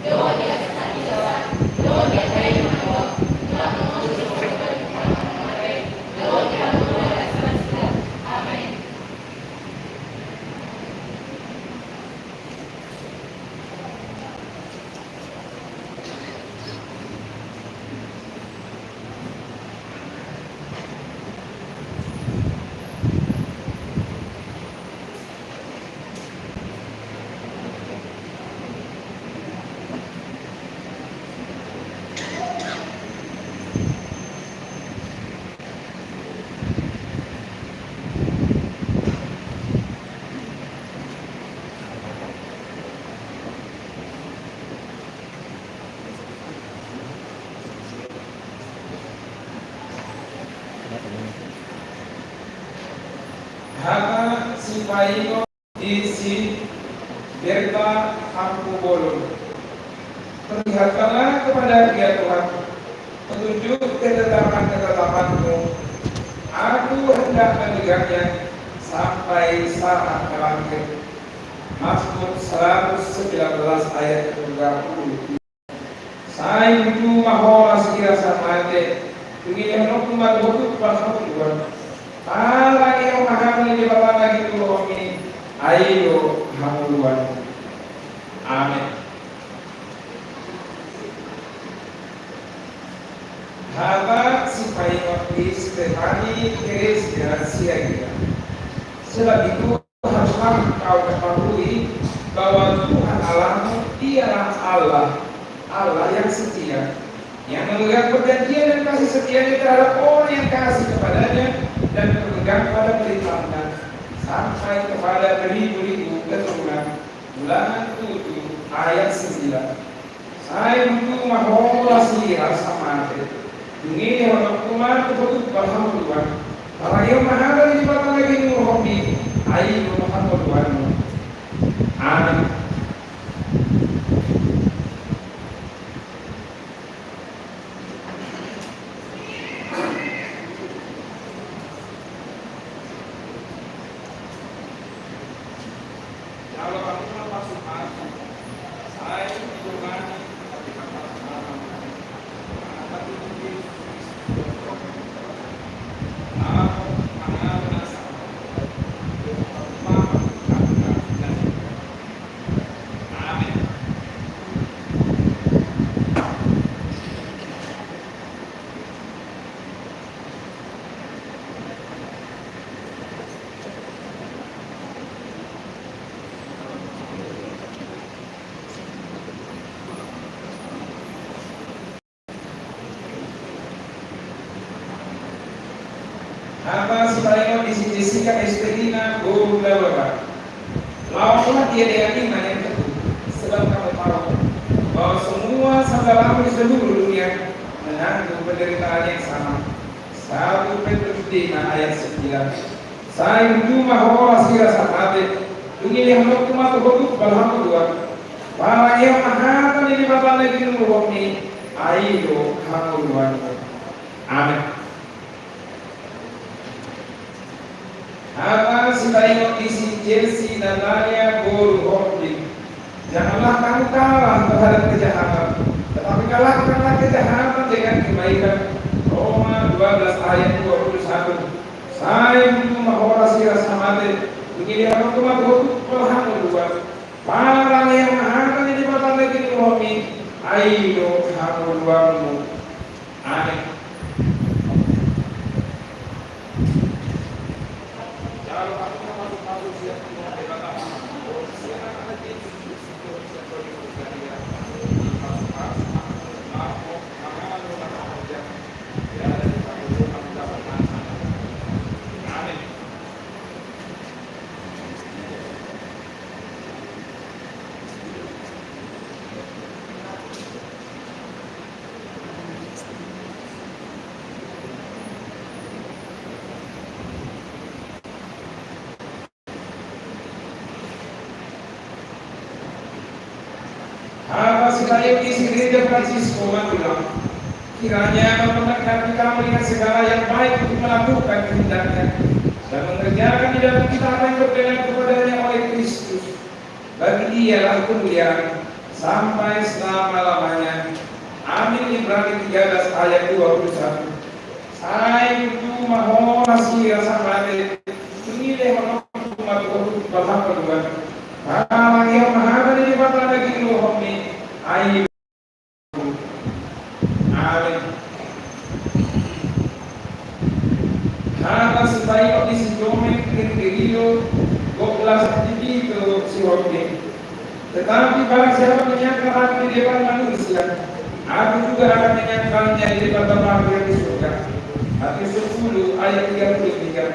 dohot di angka santi na sala, dohot di angka na mangolu, dohot na mangolu dohot na mate, dohot di hangoluan na sala suda. Amen. Hata sipaingot di si Berta Hampubolon. Perlihatkanlah kepada aku, ya Tuhan, petunjuk ketetapan-ketetapan-Mu. Aku hendak menegaknya sampai saat berakhir. Mazmur seratus sembilan belas ayat tiga puluh. Sai buju ma ho las hira sahat mate, dung i lehononku ma tu ho tumpak hangoluan. Parangehon ma hami Debata na ginuruhonmi, ai do hangoluan. Amen. Hata sipaingot di Stefani Teresia Siagia. Sebab itu, haruslah engkau ketahui bahwa Tuhan Allahmu ialah Allah, Allah yang setia, yang memegang perjanjian dan kasih setia-Nya terhadap orang yang kasih kepada-Nya dan berpegang pada perintah-Nya, sampai kepada beribu-ribu keturunan. Ulangan tujuh ayat sembilan. Sai buju ma ho las hira sahat mate, dung i lehononku ma tu ho tumpak hangoluan. Parangehon ma hami Debata na ginuruhonmi, ai do hangoluanmu. Amen. Hata sipaingot di si Jessica Estelina boru Laura. Laolah ia dengan iman yang teguh, sebab kamu tahu bahwa semua saudaramu di seluruh dunia menanggung penderitaan yang sama. Satu Petrus lima ayat sembilan. Sai tutu ma horas i rasa mate, dung i lehononku ma tu ho tumpal hangoluan. Parangehon ma hata ni Debata na ginuruhonmi, ai do hangoluanmu. Amen. Hata sipaingot ni si Chelsea Natalia boru Holding. Janganlah kamu kalah terhadap kejahatan, tetapi kalahkanlah kejahatan dengan kebaikan. Roma dua belas ayat dua puluh satu. Sai tutu ma horas i rasa mate, dung i lehononku ma tu ho tumpal hangoluan. Parangehon ma hata ni Debata na ginuruhonmi, ai do hangoluanmu. Amen. Hata sipaingot ni si Gereja Francisco Manula. Kiranya Allah memberkati kamu dengan segala yang baik untuk melakukan kehendaknya dan mengerjakan di dalam kita apa yang berkenan kepadanya oleh Kristus. Bagi Dialah kemuliaan sampai selama-lamanya. Amin. Ibrani tiga belas ayat dua puluh satu. Sai tutu ma horas i rasa mate, dung i lehononku ma tu ho tumpal hangoluan. Parangehon ma hata ni Debata na ginuruhonmi, ai. Amen. Hata sipaingot ni si Domen Endelio, dua belas Tito si Holding. Tetapi barang siapa menyangkal aku di depan manusia, aku juga akan menyangkalnya di depan Bapakku yang di surga. Matius sepuluh ayat tiga puluh tiga.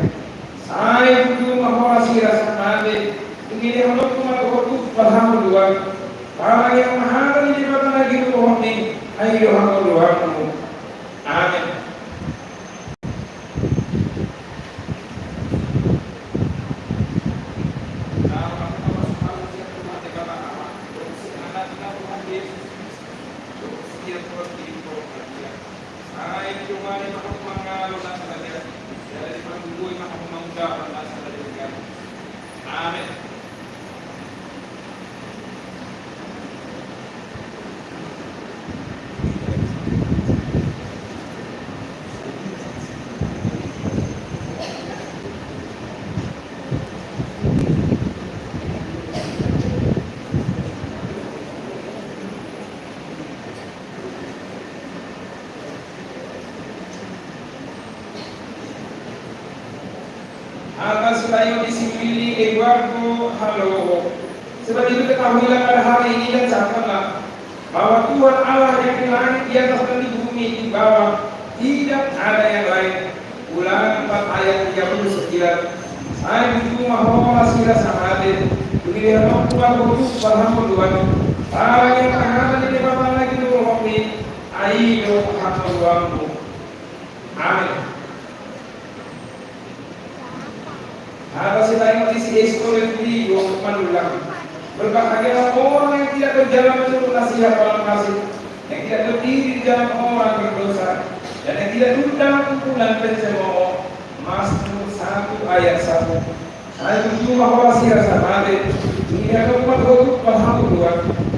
Sai tutu ma horas i rasa mate, dung i lehononku ma tu ho tumpal hangoluan. Parangehon ma hata ni Debata na ginuruhonmi, ai do hangoluanmu. Amen. Amen. Hata sipaingot ni si Willy Eduardo Haloho. Sebab itu ketahuilah pada hari ini dan camkanlah bahwa Tuhan Allah yang di langit, di atas dan di bumi di bawah, tidak ada yang lain. Ulangan empat ayat tiga puluh sembilan. Sai tutu ma horas i rasa mate, dung i lehononku ma tu ho tumpal hangoluan. Parangehon ma hata ni Debata na ginuruhonmi, ai do hangoluanmu. Amen. Hata sipaingot ni si Esto Rodrigo Manula. Berbahagialah orang yang tidak berjalan menurut nasihat orang fasik, yang tidak berdiri di jalan orang berdosa, dan yang tidak duduk dalam kumpulan pencemooh. Mazmur satu ayat satu. Sai tutu ma horas i rasa mate, dung i lehononku ma tu ho tumpal hangoluan.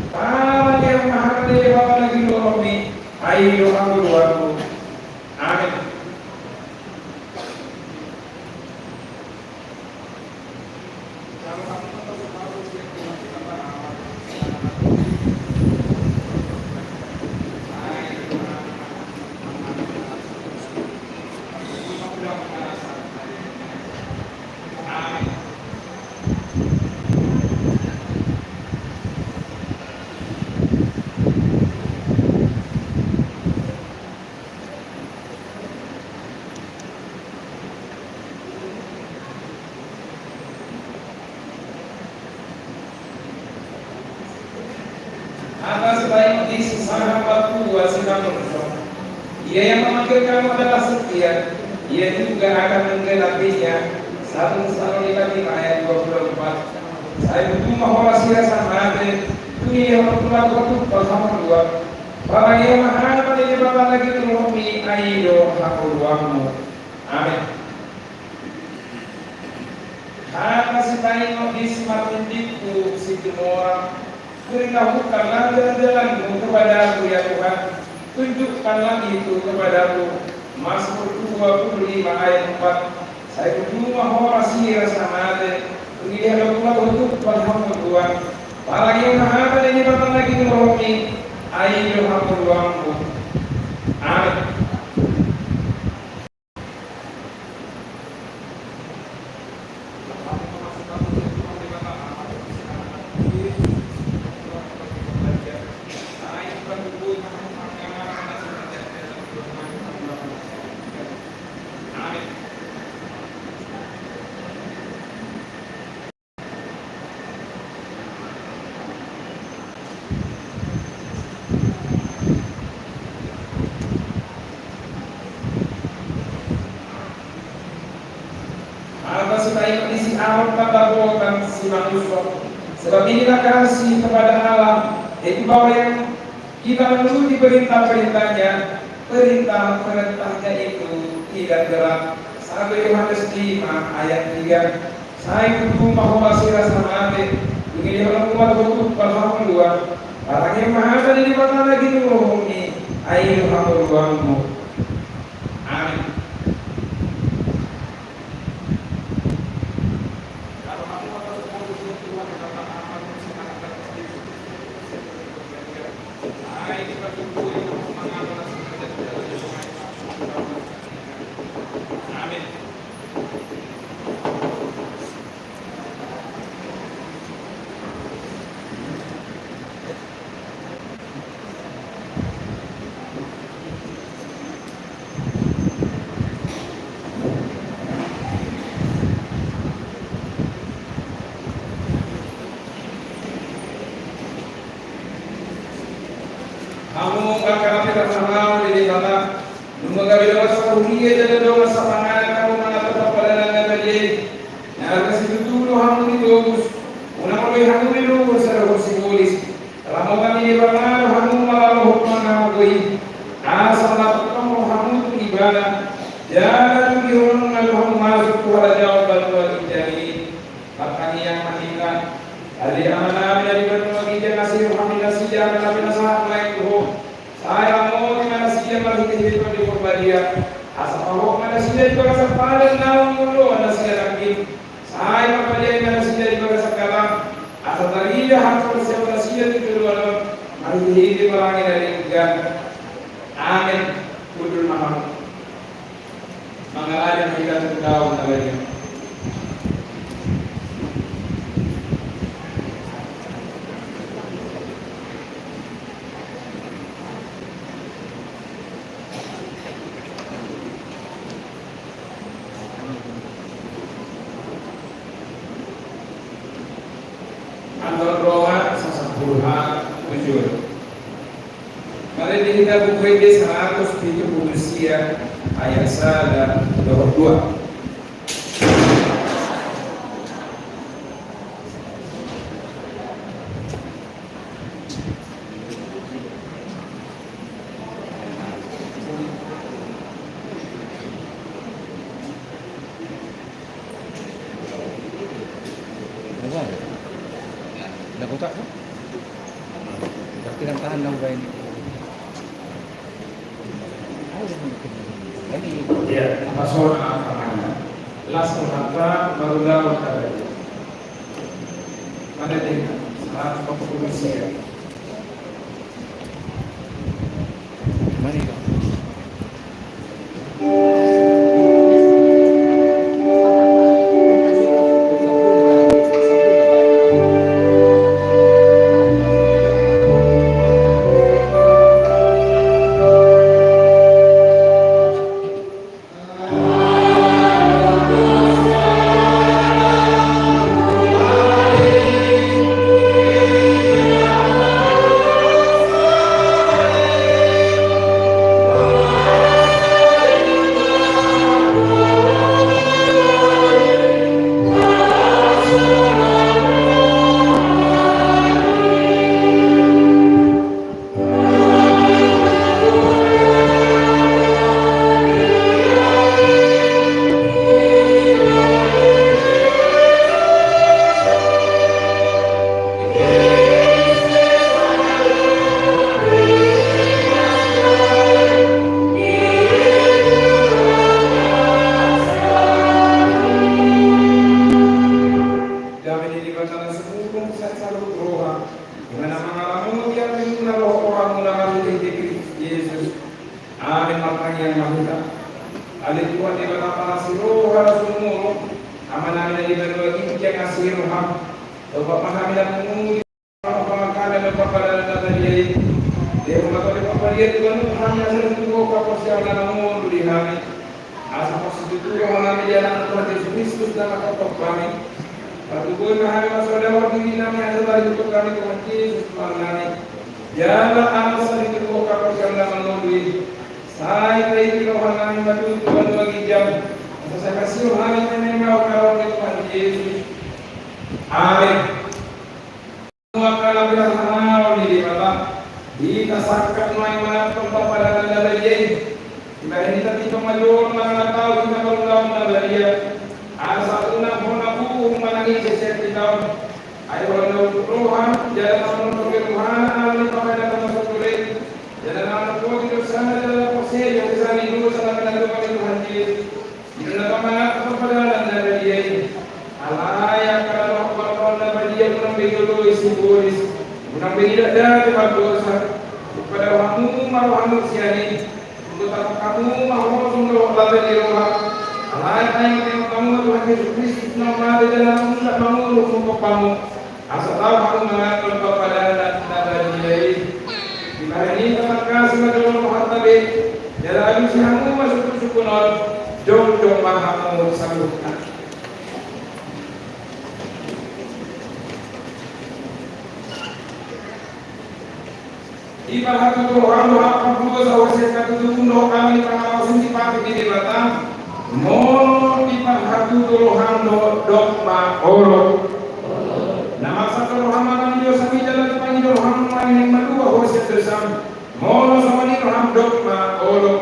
Parangehon ma hata ni Debata na ginuruhonmi, ai do hangoluanmu. Amen. Hata sipaingot ni si Sahabat Tua Simanjuntak. Ia yang memanggil kamu adalah setia, Ia juga akan menggenapinya. Satu Tesalonika lima ayat dua puluh empat. Sai tutu ma horas i rasa mate, dung i dihaholongi Tuhan tu parhangoluan. Parange ma hata ni Debata na ginjang, ai i do hangoluanmu. Amen. Hata sitaingot ni si Martin Nicolas tu Situmorang. Beritahukanlah jalan-jalanmu kepadaku, ya Tuhan. Tunjukkanlah itu kepadaku. Mazmur dua puluh lima ayat empat. Sai tutu ma horas i rasa mate, dung i dihaholongi Tuhan tu parhangoluan. Parange ma hata ni Debata na ginjang, ai i do hangoluanmu. Amen. Hata sitaingot ni si Amon Pandapotan Simanusok. Sebab inilah kasih kepada Allah, yaitu bahwa yang kita menuruti perintah-perintahnya, perintah-perintahnya itu tidak berat. Satu Yohanes lima ayat tiga. Sai tutu ma horas i rasa mate, dung i dihaholongi Tuhan tu parhangoluan. Parange ma hata ni Debata na ginjang, ai i do hangoluanmu. Amen. Hamu angka na pinarhahamarangku di Debata, nunga gabe dongan sahuria jala dongan sapanganan hamu manang parpadanan na badia i. Jala situtuna do hamu ditobus, unang molo i hamu dilehon sada sibolis. Ramotan ni Debata do hamu mangalo hot manang hamu i, asa lam tongtong hamu tu Ibana. Jala tu diholongna do hamu masuk tu harajaon banua ginjang i. Martangiang ma hita. Ale Amanami na di banua ginjang, asi roham, nasida angka na pinasahat ma i tu Ho. Sai ramoti ma nasida marhitehite Tondi Porbadia. Asa pahot ma nasida di bagasan padan naung joloan nasida nangkin. Sai marbadian ma nasida di bagasan hatangku. Asa tarida haporseaon nasida tu joloan on marhitehite parange na denggan. Amen. Hundul ma hamu. Mangalani ma hita tu daon na badia. Andor roha sasampulu halak bujur. Marende hita buku ende saratus pitu pulu sia ayat sada dohot dua. Lagu tak tu? Berarti kan tahan dah udah ini. Iya, apa soal apa namanya? Las Tuhan, baru lawan tadi. Mana dia? Seratus empat puluh sia. roha, di na mangaramoti hatiha roha-rohamuna marhite-hite Kristus Jesus. Amen. Martangiang ma hita. Ale Tuhan Debata parasi roha na sumurung, Amanami na di banua ginjang, asi roham. Dompak ma hami na pungu di pangkana dan pangkana na tadi ai. Dia mengatur di pangkana Tuhan, Tuhan yang sering tunggu kau persiapan nama di hami. Asa posisi Tuhan hami di anak Tuhan Yesus Kristus dan kau kami. Patubuhi ma hami masuk dalam diri nami, asa tadi untuk kami Tuhan Yesus Tuhan nami. Jala asa ditunggu kau persiapan nama di. Sai taiti roha nami matutu banua ginjang. Asa sai masiu hami menemau karong ni Tuhan Yesus. Amen. Maka lapiran hanau ni Debata. Hita sangkap nai manat pangkapadangan na badia i. Dibahen hita tito majolo mangalap tau hita mangulahon na badia. Asa unang hona buhung manangisi sian hita on. Ai holan na utuk roha, jala na manontogi rohana ala ni pambahenan na masuk tole. Jala na manopoti dosana jala na porsea di hata ni dosa na pinatupa ni Tuhan Jesus. Di na mangalap pangkapadangan na badia i. Alai angka na dohot pangkapadangan na badia unang be joloi sibolis. Unang be didakdake mardosa. Padaohon hamu ma rohamu sian i. Untuk tatap hamu ma hosong dohot lata ni roha. Alai taingot-ingot hamu ma Tuhan Jesus Kristus na mate jala na mangolu mangolu mangkop hamu. Asa tau hamu mangalap pangkapadangan na badia i. Dibahen i tangkas ma jolo rohanta be. Jala alusi hamu ma sungkun-sungkun on. Jongjong ma hamu saluhutna. Diparhatutu roham dohot pardosa, asa hatutuhon dohot hami pangalaosion di patik ni Debata. Molo diparhatutu roham dohot, dok ma olo. Na marsahit roham manang di dosa i jala dipangido roham manang malua ho sian dosam. Molo songon i roham, dok ma olo.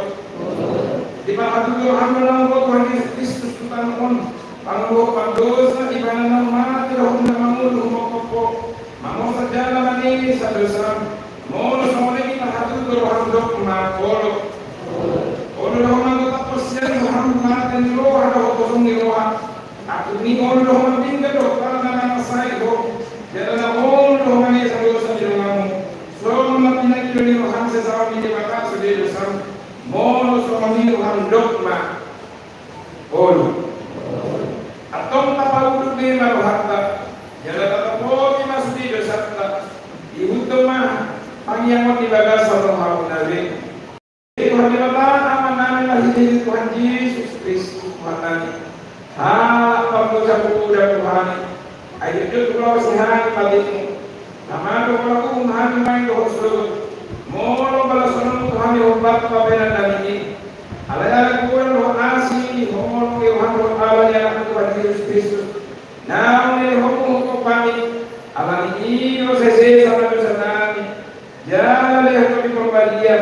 Diparhatutu roham do na huboan Tuhan Jesus Kristus tu tano on. Pangolu ho pardosa, ibana na mate dohot na mangolu mangkop ho. Mangolu jala manesa dosam. Molo songon i diparhatutu roham, dok ma olo. Olo do ho mangolu tapos sian roham mate ni roha dohot kosong ni roha. Angkup ni olo do ho mambingga dohot na mangasai ho. Jala na olo do ho manesa dosa ni donganmu. Songon na pinangido ni roham sai saor ni Debata sude dosam. Molo songon i roham, dok ma olo. Antong tapaudut be ma rohanta, jala tatopoti ma sude dosanta. Ihuthon ma tangiang on di bagasan rohamuna be. Tuhan Debata, Amanami, marhite Tuhan Jesus Kristus Tuhannami. Halak pardosa hupoda tu hami. Ai jotjot hulaosi hami patikmu. Na mandok holan uhum hami main dohot sogot. Molo balason on tu hami hombar tu pambahenannami i. Alai ala godan dohot asi ni holong ni roham dohot ala ni Anakmu Tuhan Jesus Kristus. Naung dilehonmu huhut hami. Ala ni i do sai sesa ma dosanami. Jala lehon Tondi Parbadia,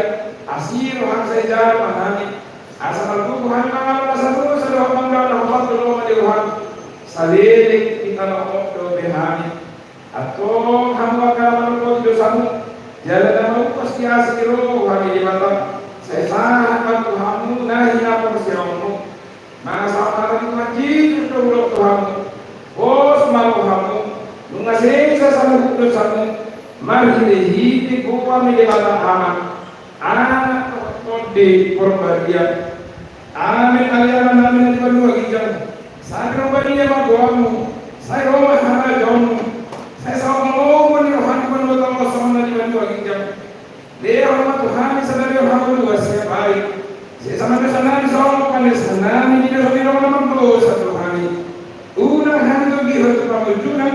asi roham sai jalo ma hami. Asa margogo hami mangalap na sadosa dohot mangalap na hombar tu lomo ni roham. Saleleng di tano on dope hami. Antong hamu angka na manopoti dosamu, jala na maupas di asi ni roha ni Debata, sai sahat ma tu hamu na hinaporseaonmu. Masa mata ni Tuhan Jesus do hudok tu hamu. Pos ma rohamu, nunga sesa saluhut dosamu, marhitehite goar ni Debata Ama, Anak dohot Tondi Parbadia. Amen. Ale Amanami na di banua ginjang, sai ro ma badia ma goarmu, sai ro ma harajaonmu, sai saut ma lomo ni roham di banua tonga on songon na di banua ginjang. Lehon ma tu hami sadari on hangoluan siapari. Sesa ma dosanami songon panesanami di dosa ni dongan na mardosa tu hami. Unang hami togihon tu pangunjunan,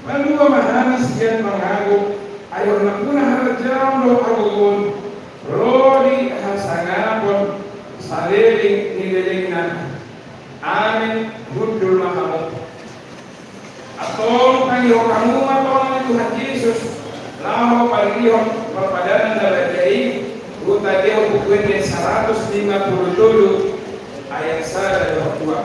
palua ma hami sian pangago. Ai Ho do nampuna harajaon dohot hagogoon, ro di hasangapon saleleng ni lelengna. Amen. Hundul ma hamu. Antong tangihon hamu ma tongon ni Tuhan Jesus laho paririhon parpadanan na badia i. Hutagihon Buku Ende saratus lima pulu tolu ayat sada dohot dua.